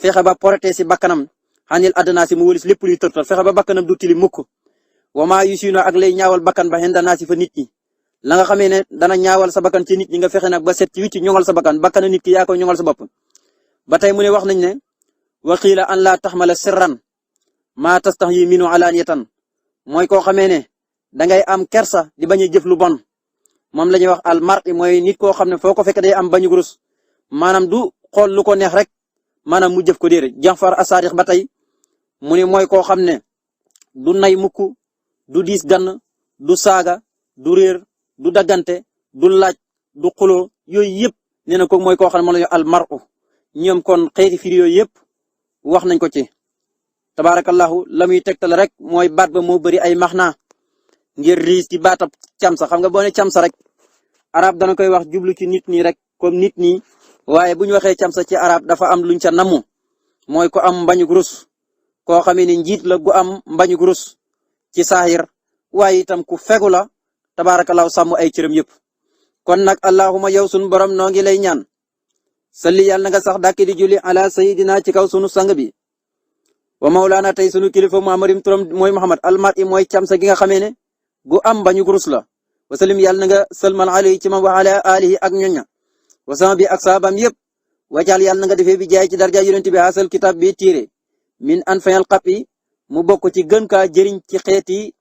Speaker 1: fexe ba porté si bakkanam xanil adnaasi mu wëlis lépp luy tërtal fexe ba bakkanam du tili mukk wama yusino ak lay ñaawal bakkan ba xen danaasi fa nit ñi la nga xamee ne dana ñaawal sa bakkan ci nit ñi nga fexe nag ba set ci wicc ñoŋal sa bakkan nit ki yaa ko ñoŋal sa bopp ba tey mu ne wax nañ ne wa qiila an laa taxmala sirran maa tastaxyi minu alaaniyatan mooy koo xamee ne dangay am kersa di bañ a jëf lu bon moom la ñuy wax al mar'i mooy nit koo xam ne foo ko fekk day am bañu rus maanaam du xool lu ko neex rek maanaam mu jëf ko déedéet Jaafar as-Saadiq ba tey mu ne mooy koo xam ne du nay mukk du diis gann du saaga du réer du daggante du laaj du xuloo yooyu yëpp nee na ko mooy koo xam ne moom la ñuy al mar'u ñoom kon xeeti firi yooyu yëpp wax nañ ko ci tabaarakallahu la muy tegtal rek mooy baat ba moo bëri ay maxnaa ngir riis ci baatab camsa xam nga boo ne camsa rek arab dana koy wax jublu ci nit ñi rek comme nit ñi waaye bu ñu waxee camsa ci arab dafa am luñ ca namu mooy ko am mbañu rus koo xamee ne njiit la gu am mbañu rus ci saahir waaye itam ku fegu la tabaarakallahu sàmm ay cëram yëpp kon nag allahuma yow sunu borom noo ngi lay ñaan salli yàlla na nga sax dàkk di julli ala sayidina ci kaw sunu sang bi wa mawlaana tey sunu kilifa muhammadim turam mooy muhammad almar'i mooy camsa gi nga xamee ne gu am bañu rus la wasalim yàlla na nga sëlmal alayhi ci ma wa ala alihi ak ñoña wasama bi ak saabam yëpp wajaal yàlla na nga defee bi jaay ci darja yonent bi asal kitab bi tiire min an fayal xap yi mu bokk ci gën kaa jëriñ ci xeeti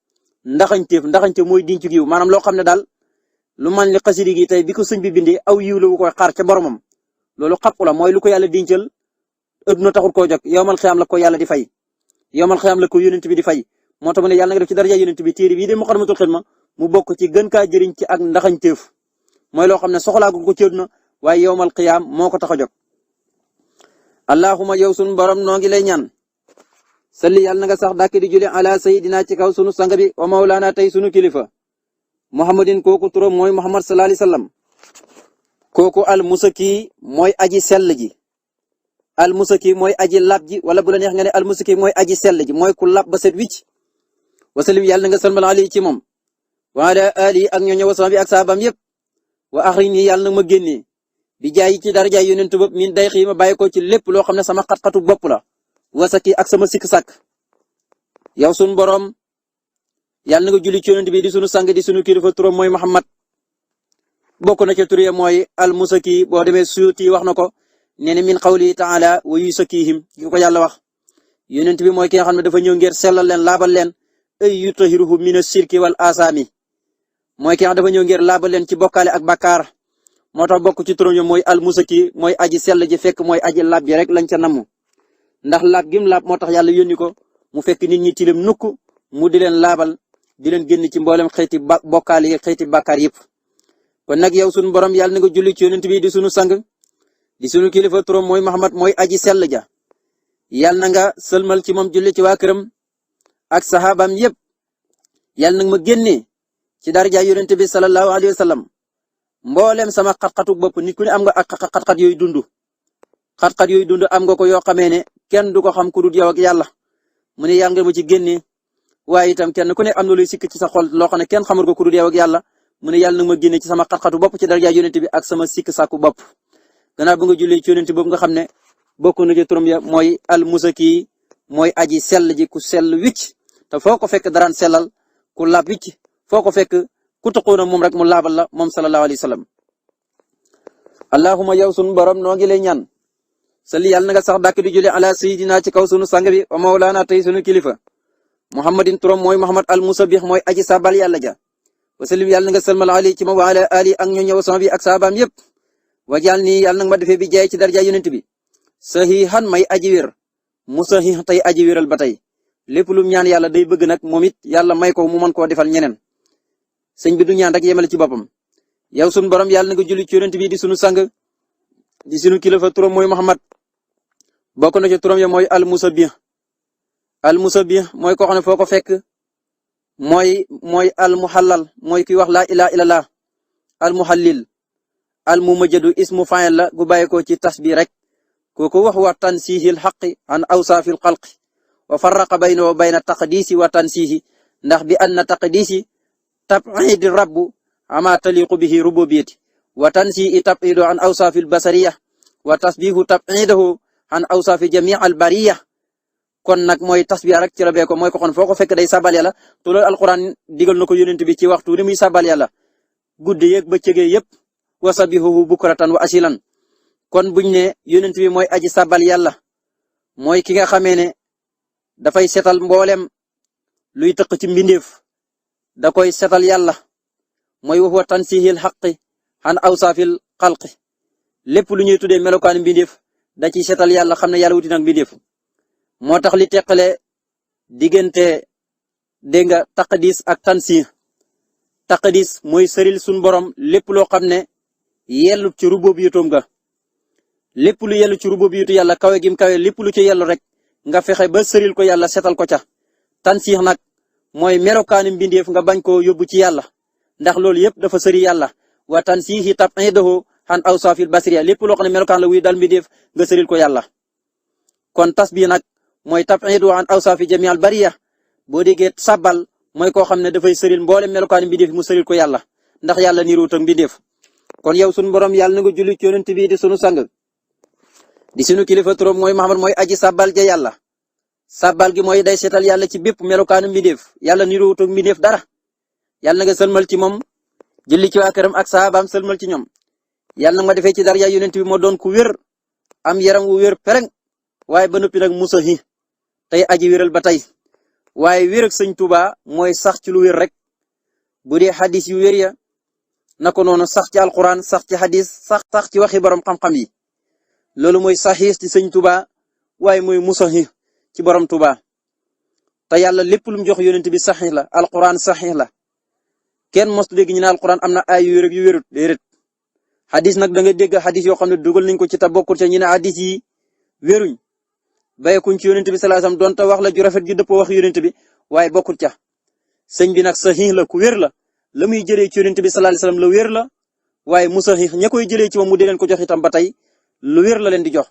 Speaker 1: ndaxañteef mooy dinc giw maanaam loo xam ne daal lu man li xasidi gi tey bi ko sëñ bi bindee aw yiw la wu koy xaar ca boromam loolu xapp la mooy lu ko yàlla dincal adduna taxul koo jóg yowmal xiyaam la ko yàlla di fay yowmal xiyaam la ko yonent bi di fay moo tax mu ne yàlla nga def ci daraja yonent bi téere bii de Muqaddamatul Xidma mu bokk ci gën kaa jëriñ ci ak ndaxañteef mooy loo xam ne soxlaagu ko ci adduna waaye yowmal xiyaam moo ko tax a jóg allahumma yow sunu borom noo ngi lay ñaan. salli yàlla na nga sax dàkk di julli ala sayidina ci kaw sunu sang bi wa mawlaana tey sunu kilifa. muhammadin kooku turam mooy muhammad sallallahu alayhi wasallam. kooku al musaki mooy aji sell ji. al musaki mooy aji lab ji wala bu la neex nga ne al musaki mooy aji sell ji mooy ku lab ba set wicc. wasalim yàlla na nga salmal ali ci moom. wa ala ali ak ñooñu wasama bi ak saabam yëpp. wa axrini yàlla na ma génnee. bi jaay ci daraja yonent bopp min day xii ma bàyyi ko ci lépp loo xam ne sama xat-xatu bopp la. wasaki ak sama sikk sàkk. yow sunu borom. yàlla na nga julli ci yonent bi di sunu sang di sunu kilifa turam mooy Muhammad. bokk na ca tur ya mooy al musaki boo demee Suyuti wax na ko. nee na min qawli ta'ala wa yusakihim ki ko yàlla wax. yonent bi mooy ki nga xam ne dafa ñëw ngir sellal leen laabal leen. ay yutahiruhu mina shirki wal asami. mooy ki nga xam dafa ñëw ngir laabal leen ci bokkaale ak bakkaar. moo tax bokk ci turam yi mooy al musaki mooy aji sell ji fekk mooy aji laab ji rek lañ ca namm. ndax laab gim laab moo tax yàlla yónni ko mu fekk nit ñi tilim nukk mu di leen laabal di leen génn ci mboolem xeeti bokkaale yi xeeti bakkaar yëpp. kon nag yow sunu borom yàlla na nga julli ci yonent bi di sunu sang. di sunu kilifa turam mooy Muhammad mooy aji sell ja. yàlla na nga sëlmal ci moom julli ci waa këram ak saxaabaam yëpp. yàlla na ma génnee ci daraja yonent bi sallallahu alayhi wa sallam. mboolem sama xat-xatu bopp nit ku ne am nga ak xat-xat yooyu dund. xat-xat yooyu dund am nga ko yoo xamee ne kenn du ko xam ku dul yow ak yàlla. mu ne yàlla nga ma ci génnee. waaye itam kenn ku ne am na luy sikk ci sa xol loo xam ne kenn xamul ko ku dul yow ak yàlla. mu ne yàlla na ma génne ci sama xat-xatu bopp ci daraja yonent bi ak sama sikk sàkku bopp. gannaaw ba nga jullee ci yonent boobu nga xam ne bokk na ci turam ya mooy al musaki mooy aji sell ji ku sell wicc te foo ko fekk daraan sellal ku laab wicc foo ko fekk ku taxoona moom rek mu laabal la moom sallallahu alayhi wa sallam. allahumma yow sunu borom noo ngi lay ñaan. salli yàlla na nga sax dàkk di julli ala sayidina ci kaw sunu sang bi wa mawlaana tey sunu kilifa. muhammadin turam mooy muhammad al musabih mooy aji sabal yàlla ja. wasallim yàlla na nga salmal ali ci ma wa ala ali ak ñoo ñëw sama bi ak saabaam yëpp. wajal nii yàlla nag ma defee bi jaay ci daraja yonent bi. sahihan may aji wér. musahih tey aji wéral ba tey. lépp lu ñaan yàlla day bëgg nag moom it yàlla may ko mu mën koo defal ñeneen. sëñ bi du ñaan rek yemale ci boppam. yow sunu borom yàlla na nga julli ci yonent bi di sunu sang. di sunu kilifa turam mooy Muhammad. bokk na ci turam ya mooy al musabih. al musabih mooy koo xam ne foo ko fekk. mooy al muhallal mooy kuy wax laa ilaha illallah. al muhallil. al mumajjadu ismu fa'il la gu bàyyi ko ci tasbih rek. kooku wax wa tansihil haqqi an awsafil xalqi. wa farraqa baynahu wa bayna taqdisi wa tansihi ndax bi anna taqdisi tab'id rabbu ama taliqu bihi rububiyyati wa tansihi tab'idu an awsafil basariyah wa tasbihu tab'idahu an awsafi jami'al bariyah. kon nag mooy tasbih rek ci la bee ko mooy ko xon foo ko fekk day sabal yàlla te loolu alquran digal na ko yonent bi ci waxtu ni muy sabal yàlla guddi yeeg bëccëg yëpp wa sabihuhu bukratan wa asilan. kon buñ ne yonent bi mooy aji sabal yàlla mooy ki nga xamee ne dafay setal mboolem luy tëq ci mbindeef da koy setal yàlla mooy wax wa tansihil haqqi an awsafil xalqi lépp lu ñuy tuddee melokaan mbindeef da ciy setal yàlla xam ne yàlla wuti nag mbindeef. moo tax li teqale diggante dégg nga taqdis ak tansih. taqdis mooy sëril sun borom lépp loo xam ne yellu ci rububiyatoom ga lépp lu yellu ci rububiyatu yàlla kawe gim kawe lépp lu ci yellu rek nga fexe ba sëril ko yàlla setal ko ca. tansih nag mooy melokaani mbindeef nga bañ koo yóbbu ci yàlla ndax loolu yëpp dafa sëri yàlla. wa tansihi tab'idahu an awsafil basariya lépp loo xam ne melokaan la wuy dal mbindeef nga sëril ko yàlla. kon tasbih nag mooy tab'idu an awsafi jami'al bariya boo déggee sabbal mooy koo xam ne dafay sëril mboolem melokaani mbindeef mu sëril ko yàlla ndax yàlla niruut ak mbindeef. kon yow sunu borom yàlla na nga julli ci yonent bi di sunu sang. di sunu kilifa turam mooy Muhammad mooy aji sabbal ja yàlla. sabbal gi mooy day seetal yàlla ci bépp melokaanu mbindeef yàlla niruut ak mbindeef dara. yàlla na nga sëlmal ci moom julli ci waa këram ak saabaam sëlmal ci ñoom. yàlla na ma defee ci daraja yonent bi moo doon ku wér am yaram wu wér pereng waaye ba noppi nag musahi tey aji wéral ba tey. waaye wér ak sëñ Tuubaa mooy sax ci lu wér rek bu dee xadis yu wér ya naka noonu sax ci alquran sax ci xadis sax ci waxi borom xam-xam yi loolu mooy saxiix ci sëñ Tuubaa waaye mooy musahi ci borom Tuubaa. te yàlla lépp lu mu jox yonent bi saxiix la alquran saxiix la kenn mostu dégg ñu ne alquran am na ay yu wér ak yu wérut déedéet. xadis nag da nga dégg xadis yoo xam ne dugal nañ ko ci te bokkul ca ñu ne xadis yi wéruñ bayekuñ ci yonent bi sallallahu alayhi wasallam donte wax la ju rafet ju dëppoo wax yonent bi waaye bokkul ca sëñ bi nag saxiix la ku wér la muy jëlee ci yonent bi sallallahu alayhi wasallam la wér la waaye mu saxiix ña koy jëlee ci moom mu di leen ko jox itam ba tey lu wér la leen di jox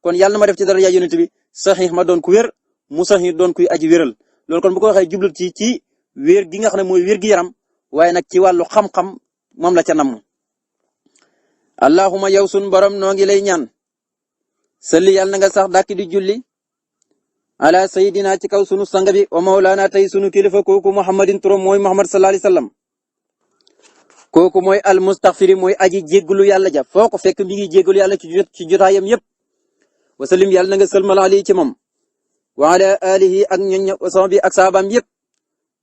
Speaker 1: kon yàlla na ma def ci daraja yonent bi saxiix ma doon ku wér mu saxiix doon kuy aji wéral loolu kon bu ko waxee jublu ci wér gi nga xam ne mooy wér gi yaram waaye nag ci wàllu xam-xam moom la ca namm allahuma yow sun borom noo ngi lay ñaan salli yàlla na nga sax dàkk di julli ala sayidina ci kaw sunu sang bi wa mawlaana tey sunu kilifa kooku muhammadin turam mooy muhammad sallallahu alayhi wasallam kooku mooy al mustaghfiri mooy aji jéggalu yàlla ja foo ko fekk mi ngi jéggalu yàlla ci jotaayam yépp wasalim yàlla na nga sëlmal ali ci moom wa ala alihi ak ñoñ sama bi ak saabaam yépp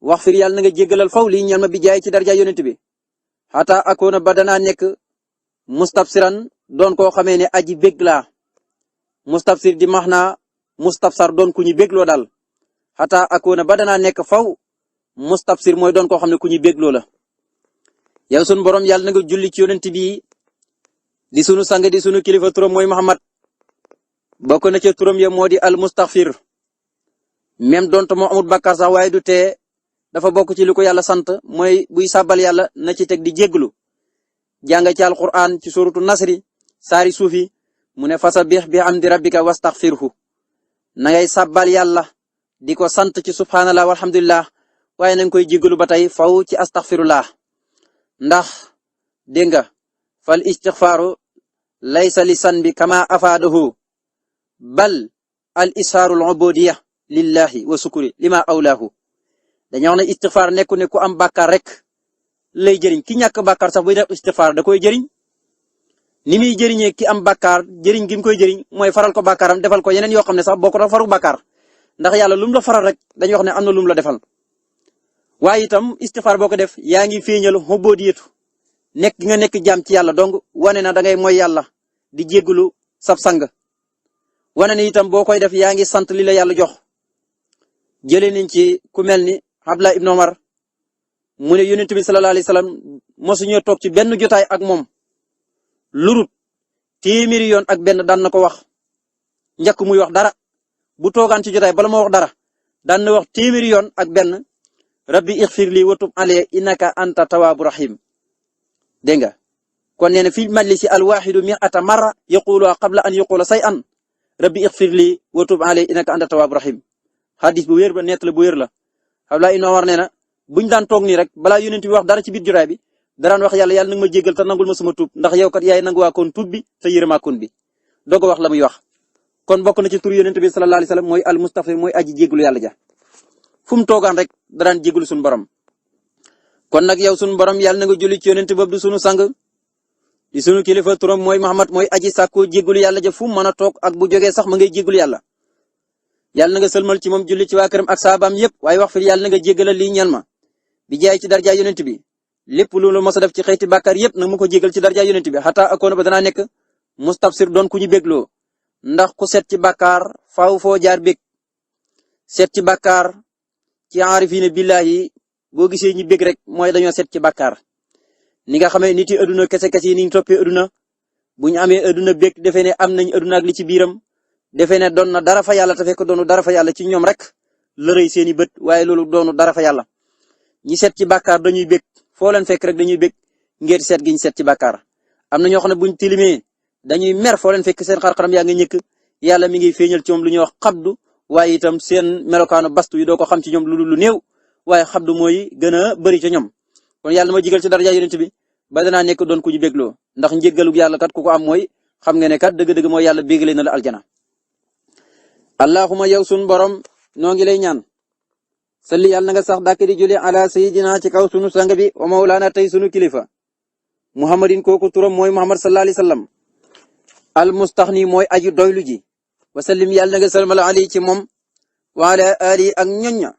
Speaker 1: wax fir yàlla na nga jéggalal faw lii ñaan ma bi jaay ci darja yonent bi xataa akoona ba danaa nekk mustabsiran doon koo xamee ne aji bég laa mustabsir di max naa mustabsar doon ku ñu bégloo daal xataa akoona ba danaa nekk faw mustabsir mooy doon koo xam ne ku ñu bégloo la yow sunu borom yàlla na nga julli ci yonent bi di sunu sang di sunu kilifa turam mooy Muhammad bokk na ca turam ya moo di al mustaghfir même donte moo amul bàkkaar sax waaye du tee dafa bokk ci li ko yàlla sant mooy buy sàbbal yàlla na ci teg di jégglu jàng ci alquran ci suratu nasri saari suufi mu ne fasabbih bi hamdi rabbika wastaghfirhu na ngay sàbbal yàlla di ko sant ci subhanallah walhamdulillah waaye na nga koy jégglu ba tey faw ci astaghfirullah ndax dégg nga fal istighfaru laysa li sanbi kama afaadahu bal al isharul ubudiyya lillahi wa sukuri lima awlaahu dañoo wax ne istighfar nekku ne ku am bàkkaar rek lay jëriñ ki ñàkk bàkkaar sax buy def istighfar da koy jëriñ ni muy jëriñee ki am bàkkaar jëriñ gi mu koy jëriñ mooy faral ko bàkkaaram defal ko yeneen yoo xam ne sax boo ko faru bàkkaar ndax yàlla lum la faral rek dañuy wax ne am na lum la defal waaye itam istighfar boo ko def yaa ngi feeñal ubudiyatu nekk nga nekk jaam ci yàlla donc wane na da ngay mooy yàlla di jéggulu sab sang wane ni itam boo koy def yaa ngi sant li la yàlla jox jëlee nañ ci ku mel ni Abdullah ibn Omar mu ne yonent bi sallallahu alayhi wasallam mosuñoo toog ci benn jotaay ak moom lurut téeméeri yoon ak benn daan na ko wax njëkk muy wax dara bu toogaan ci jotaay bala ma wax dara daan na wax téeméeri yoon ak benn rabbi ighfir li wa tub alayya innaka anta tawwaabu rahim dégg nga kon nee na fi majlisi al wahidu mi'ata marra yaqulu qabla an yaqula shay'an rabbi ighfir li wa tub alayya innaka anta tawwaabu rahim hadis bu wér ba nett la bu wér la Abdullah ibn Umar nee na buñ daan toog nii rek balaa yonent bi wax dara ci biir jotaay bi daraan wax yàlla yàlla nag ma jéggal te nangul ma sama tuub ndax yow kat yaay nanguwaa koon tuub bi te yërëmaa koon bi doog a wax la muy wax kon bokk na ci tur yonent bi sallallahu alayhi wasallam mooy al mustaghfir mooy aji jéggalu yàlla ja fu mu toogaan rek daraan jéggalu suñu borom kon nag yow suñu borom yàlla na nga julli ci yonent boobu du sunu sang di sunu kilifa turam mooy Muhammad mooy aji sàkku jéggalu yàlla ja fu mu mën a toog ak bu jógee sax ma ngay jéggalu yàlla yàlla na nga sëlmal ci moom julli ci waa këram ak saabaam yépp waaye wax fi yàlla na nga jéggalal lii ñaan ma bi jaay ci darja yonent bi lépp loolu mos a def ci xeeti bàkkaar yépp nag mu ko jéggal ci darja yonent bi xataa akoona ba danaa nekk mustabsir doon ku ñu bégloo ndax ku set ci bàkkaar faaw foo jaar bég set ci bàkkaar ci aarifina billahi boo gisee ñi bég rek mooy dañoo set ci bàkkaar ni nga xamee nit yi adduna kese yi ni ñu toppee adduna bu ñu amee adduna bég defee ne am nañ adduna ak li ci biiram defee ne doon na dara fa yàlla te fekk doonu dara fa yàlla ci ñoom rek la rëy seeni bët waaye loolu doonu dara fa yàlla ñi set ci bàkkaar dañuy bég foo leen fekk rek dañuy bég ngir set gi ñu set ci bàkkaar am na ñoo xam ne buñ tilimee dañuy mer foo leen fekk seen xar-xaram yaa ngi ñëkk yàlla mi ngi feeñal ci ñoom lu ñuy wax xabdu waaye itam seen melokaanu bastu yi doo ko xam ci ñoom lu néew waaye xabdu mooy gën a bëri ca ñoom kon yàlla ma jigal ci daraja yonent bi ba danaa nekk doon ku ñu bégloo ndax njéggalug yàlla kat ku ko am mooy xam nga ne kat dëgg-dëgg mooy yàlla bégale na la aljana allahuma yow sun borom noo ngi lay ñaan salli yàlla na nga sax dàkk di julli ala sayidina ci kaw sunu sang bi wa mawlaana tey sunu kilifa muhammadin kooku turam mooy muhammad sallallahu alayhi wasallam al mustaxni mooy aju doylu ji wa sallim yàlla na nga salmal ali ci moom wa ala ali ak ñoñña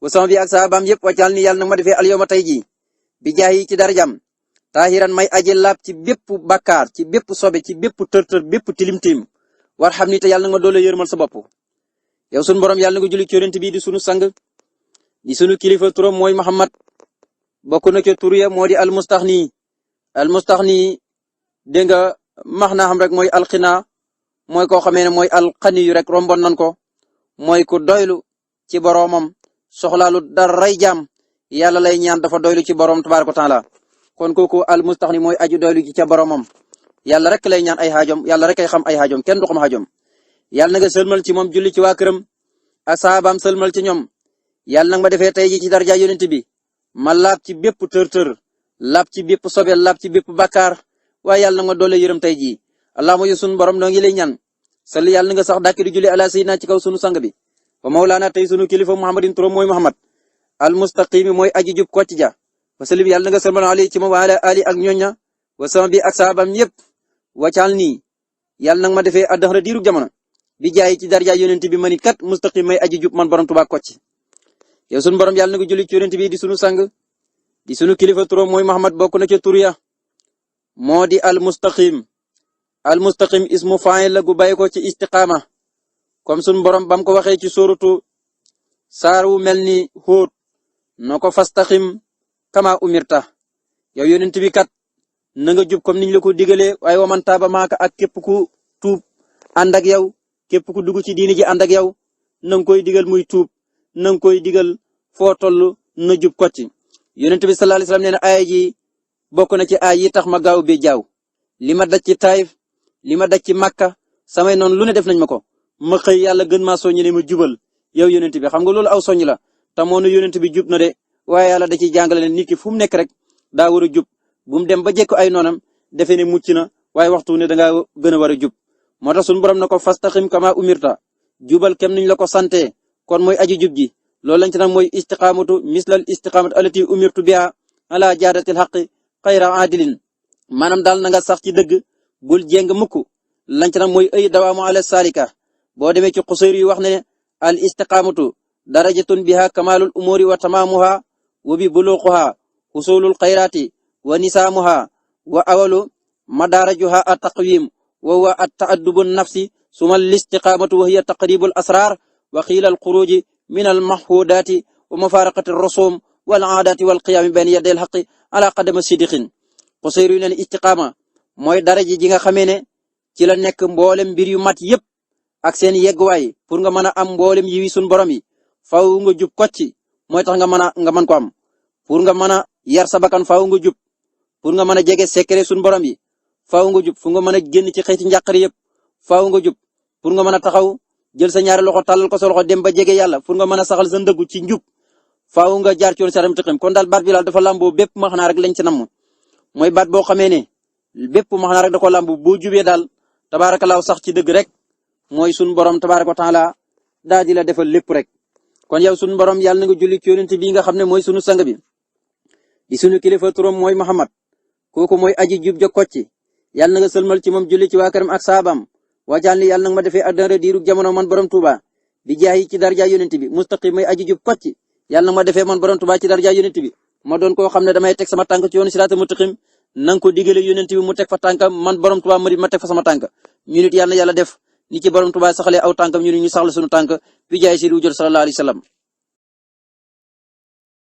Speaker 1: wa sama bi ak saabaam yëpp waccal ni yàlla na ma defee al yawma tey ji bi jaayi ci darajam taahiran may aji laab ci bépp bakkaar ci bépp sobe ci bépp tër-tër bépp tilim-tilim war xam ni te yàlla na ma doole yërmal sa bopp yow sunu borom yàlla na nga julli ci yonent bi di sunu sang di sunu kilifa turam mooy Muhammad bokk na ca tur ya moo di al mustaxni dégg nga max naa xam rek mooy alxina mooy koo xamee ne mooy alxaniyu rek rombon nan ko mooy ku doylu ci boroomam soxlaalu daray jaam yàlla lay ñaan dafa doylu ci boroom tabaaraka wa taala kon kooku al mustaxni mooy aju doylu ci ca boroomam yàlla rek lay ñaan ay xaajom yàlla rek ay xam ay xaajom kenn du xam xaajom yàlla na nga sëlmal ci moom julli ci waa këram ak saabaam sëlmal ci ñoom yàlla nag ma defee tey ji ci darja yonent bi ma laab ci bépp tër-tër laab ci bépp sobe laab ci bépp bakkaar waaye yàlla nag ma doole yërëm tey jii allahumma yu sunu borom noo ngi lay ñaan salli yàlla na nga sax dàkk di julli ala sayyidina ci kaw sunu sang bi wa mawlaana tey sunu kilifa muhammadin turam mooy muhammad al mustaqimi mooy aji jub kocc ja wa sallim yàlla na nga sëlmal ali ci moom wa ala ali ak ñoña wa sama bi ak saabam yépp waccal nii yàlla nag ma defee addaxra diiru jamono bi jaay ci darja yonent bi manit kat mustaqim may aji jub man borom Tuubaa kocc yow sunu borom yàlla na nga julli ci yonent bi di sunu sang di sunu kilifa turam mooy muhammad bokk na ca tur ya moo di al mustaqim ismu fa'il la gu bàyyi ko ci istiqaama comme sunu borom bam ko waxee ci sóoratu saar wu mel ni Huud noo ko fastaqim kama umirta yow yonent bi kat na nga jub comme niñ la ko digalee waaye wa man taaba maaka ak képp ku tuub ànd ak yow képp ku dugg ci diini ji ànd ak yow na nga koy digal muy tuub na nga koy digal foo toll na jub ko ci yonent bi sallallahu alayhi wasallam nee na aaya ji bokk na ci aay yi tax ma gaaw bi jaaw li ma daj ci Taayif li ma daj ci Makka samay noonu lu ne def nañ ma ko ma xëy yàlla gën maa soññ ne ma jubal yow yonent bi xam nga loolu aw soññ la te moo ne yonent bi jub na de waaye yàlla da ciy jàngale ne nit ki fu mu nekk rek daa war a jub bu mu dem ba jekku ay noonam defe ne mucc na waaye waxtu ne dangaa gën a war a jub moo tax sunu borom na ko fastaqim kama umirta jubal kem niñ la ko sante kon mooy aji jub ji loolu lañ ci nag mooy istiqaamatu mislal istiqaamatu allati umirtu biha ala jaadatil haqqi xayra adilin maanaam daal na nga sax ci dëgg bul jéng mukk lañ ci nag mooy ay dawaamu ala salika boo demee ci xusayr yi wax ne al istiqaamatu darajatun biha kamalul umuri wa tamamuha wa bi buluquha husulul xayrati wa nisaamuha wa awalu madarajuha at taqwim wa huwa at ta'addubu nafsi suma al istiqaamatu wa hiya taqribul asrar wa xiila al xuruji min al mahfudati wa mafaraqati rusum wal aadati wal qiyaami bayna yaday al haqqi ala qadama sidiqin xusayr yu ne istiqaama mooy daraja ji nga xamee ne ci la nekk mboolem mbir yu mat yépp ak seen yegguwaay pour nga mën a am mboolem yi sun borom yi faaw nga jub kocci mooy tax nga mën ko am pour nga mën a yar sa bakkan faaw nga jub pour nga mën a jege secret sun borom yi faaw nga jub fu nga mën a génn ci xeeti njàqare yépp faaw nga jub pour nga mën a taxaw jël sa ñaari loxo tàllal ko sa loxo dem ba jege yàlla pour nga mën a saxal sa ndëggu ci njub faaw nga jaar ci yoon saram tëxim kon daal baat bi daal dafa lamboo bépp maxnaa rek lañ ci namm mooy baat boo xamee ne bépp maxnaa rek da ko lambu boo jubee daal tabaarakallaahu sax ci dëgg rek mooy sun borom tabaaraka wa taala daa di la defal lépp rek kon yow sun borom yàlla na nga julli ci yonent bi nga xam ne mooy sunu sang bi di sunu kilifa turam mooy Muhammad kooku mooy aji jub ja kocci yàlla na nga sëlmal ci moom julli ci waa këram ak saabam waajal ni yàlla na nga ma defee addara diiru jamono man borom Tuuba bi jaay ci darja yonent bi mustaqim mooy aji jub kocci yàlla na ma defee man borom Tuuba ci darja yonent bi ma doon koo xam ne damay teg sama tànk ci yoonu siraatal mustaqim nanga ko digale yonent bi mu teg fa tànkam man borom Tuuba ma teg fa sama tànk ñu nit yàlla na yàlla def ni ci borom Tuuba saxalee aw tànkam ñu saxla sunu tànk bi jaay si ru jot sallallahu alayhi wasallam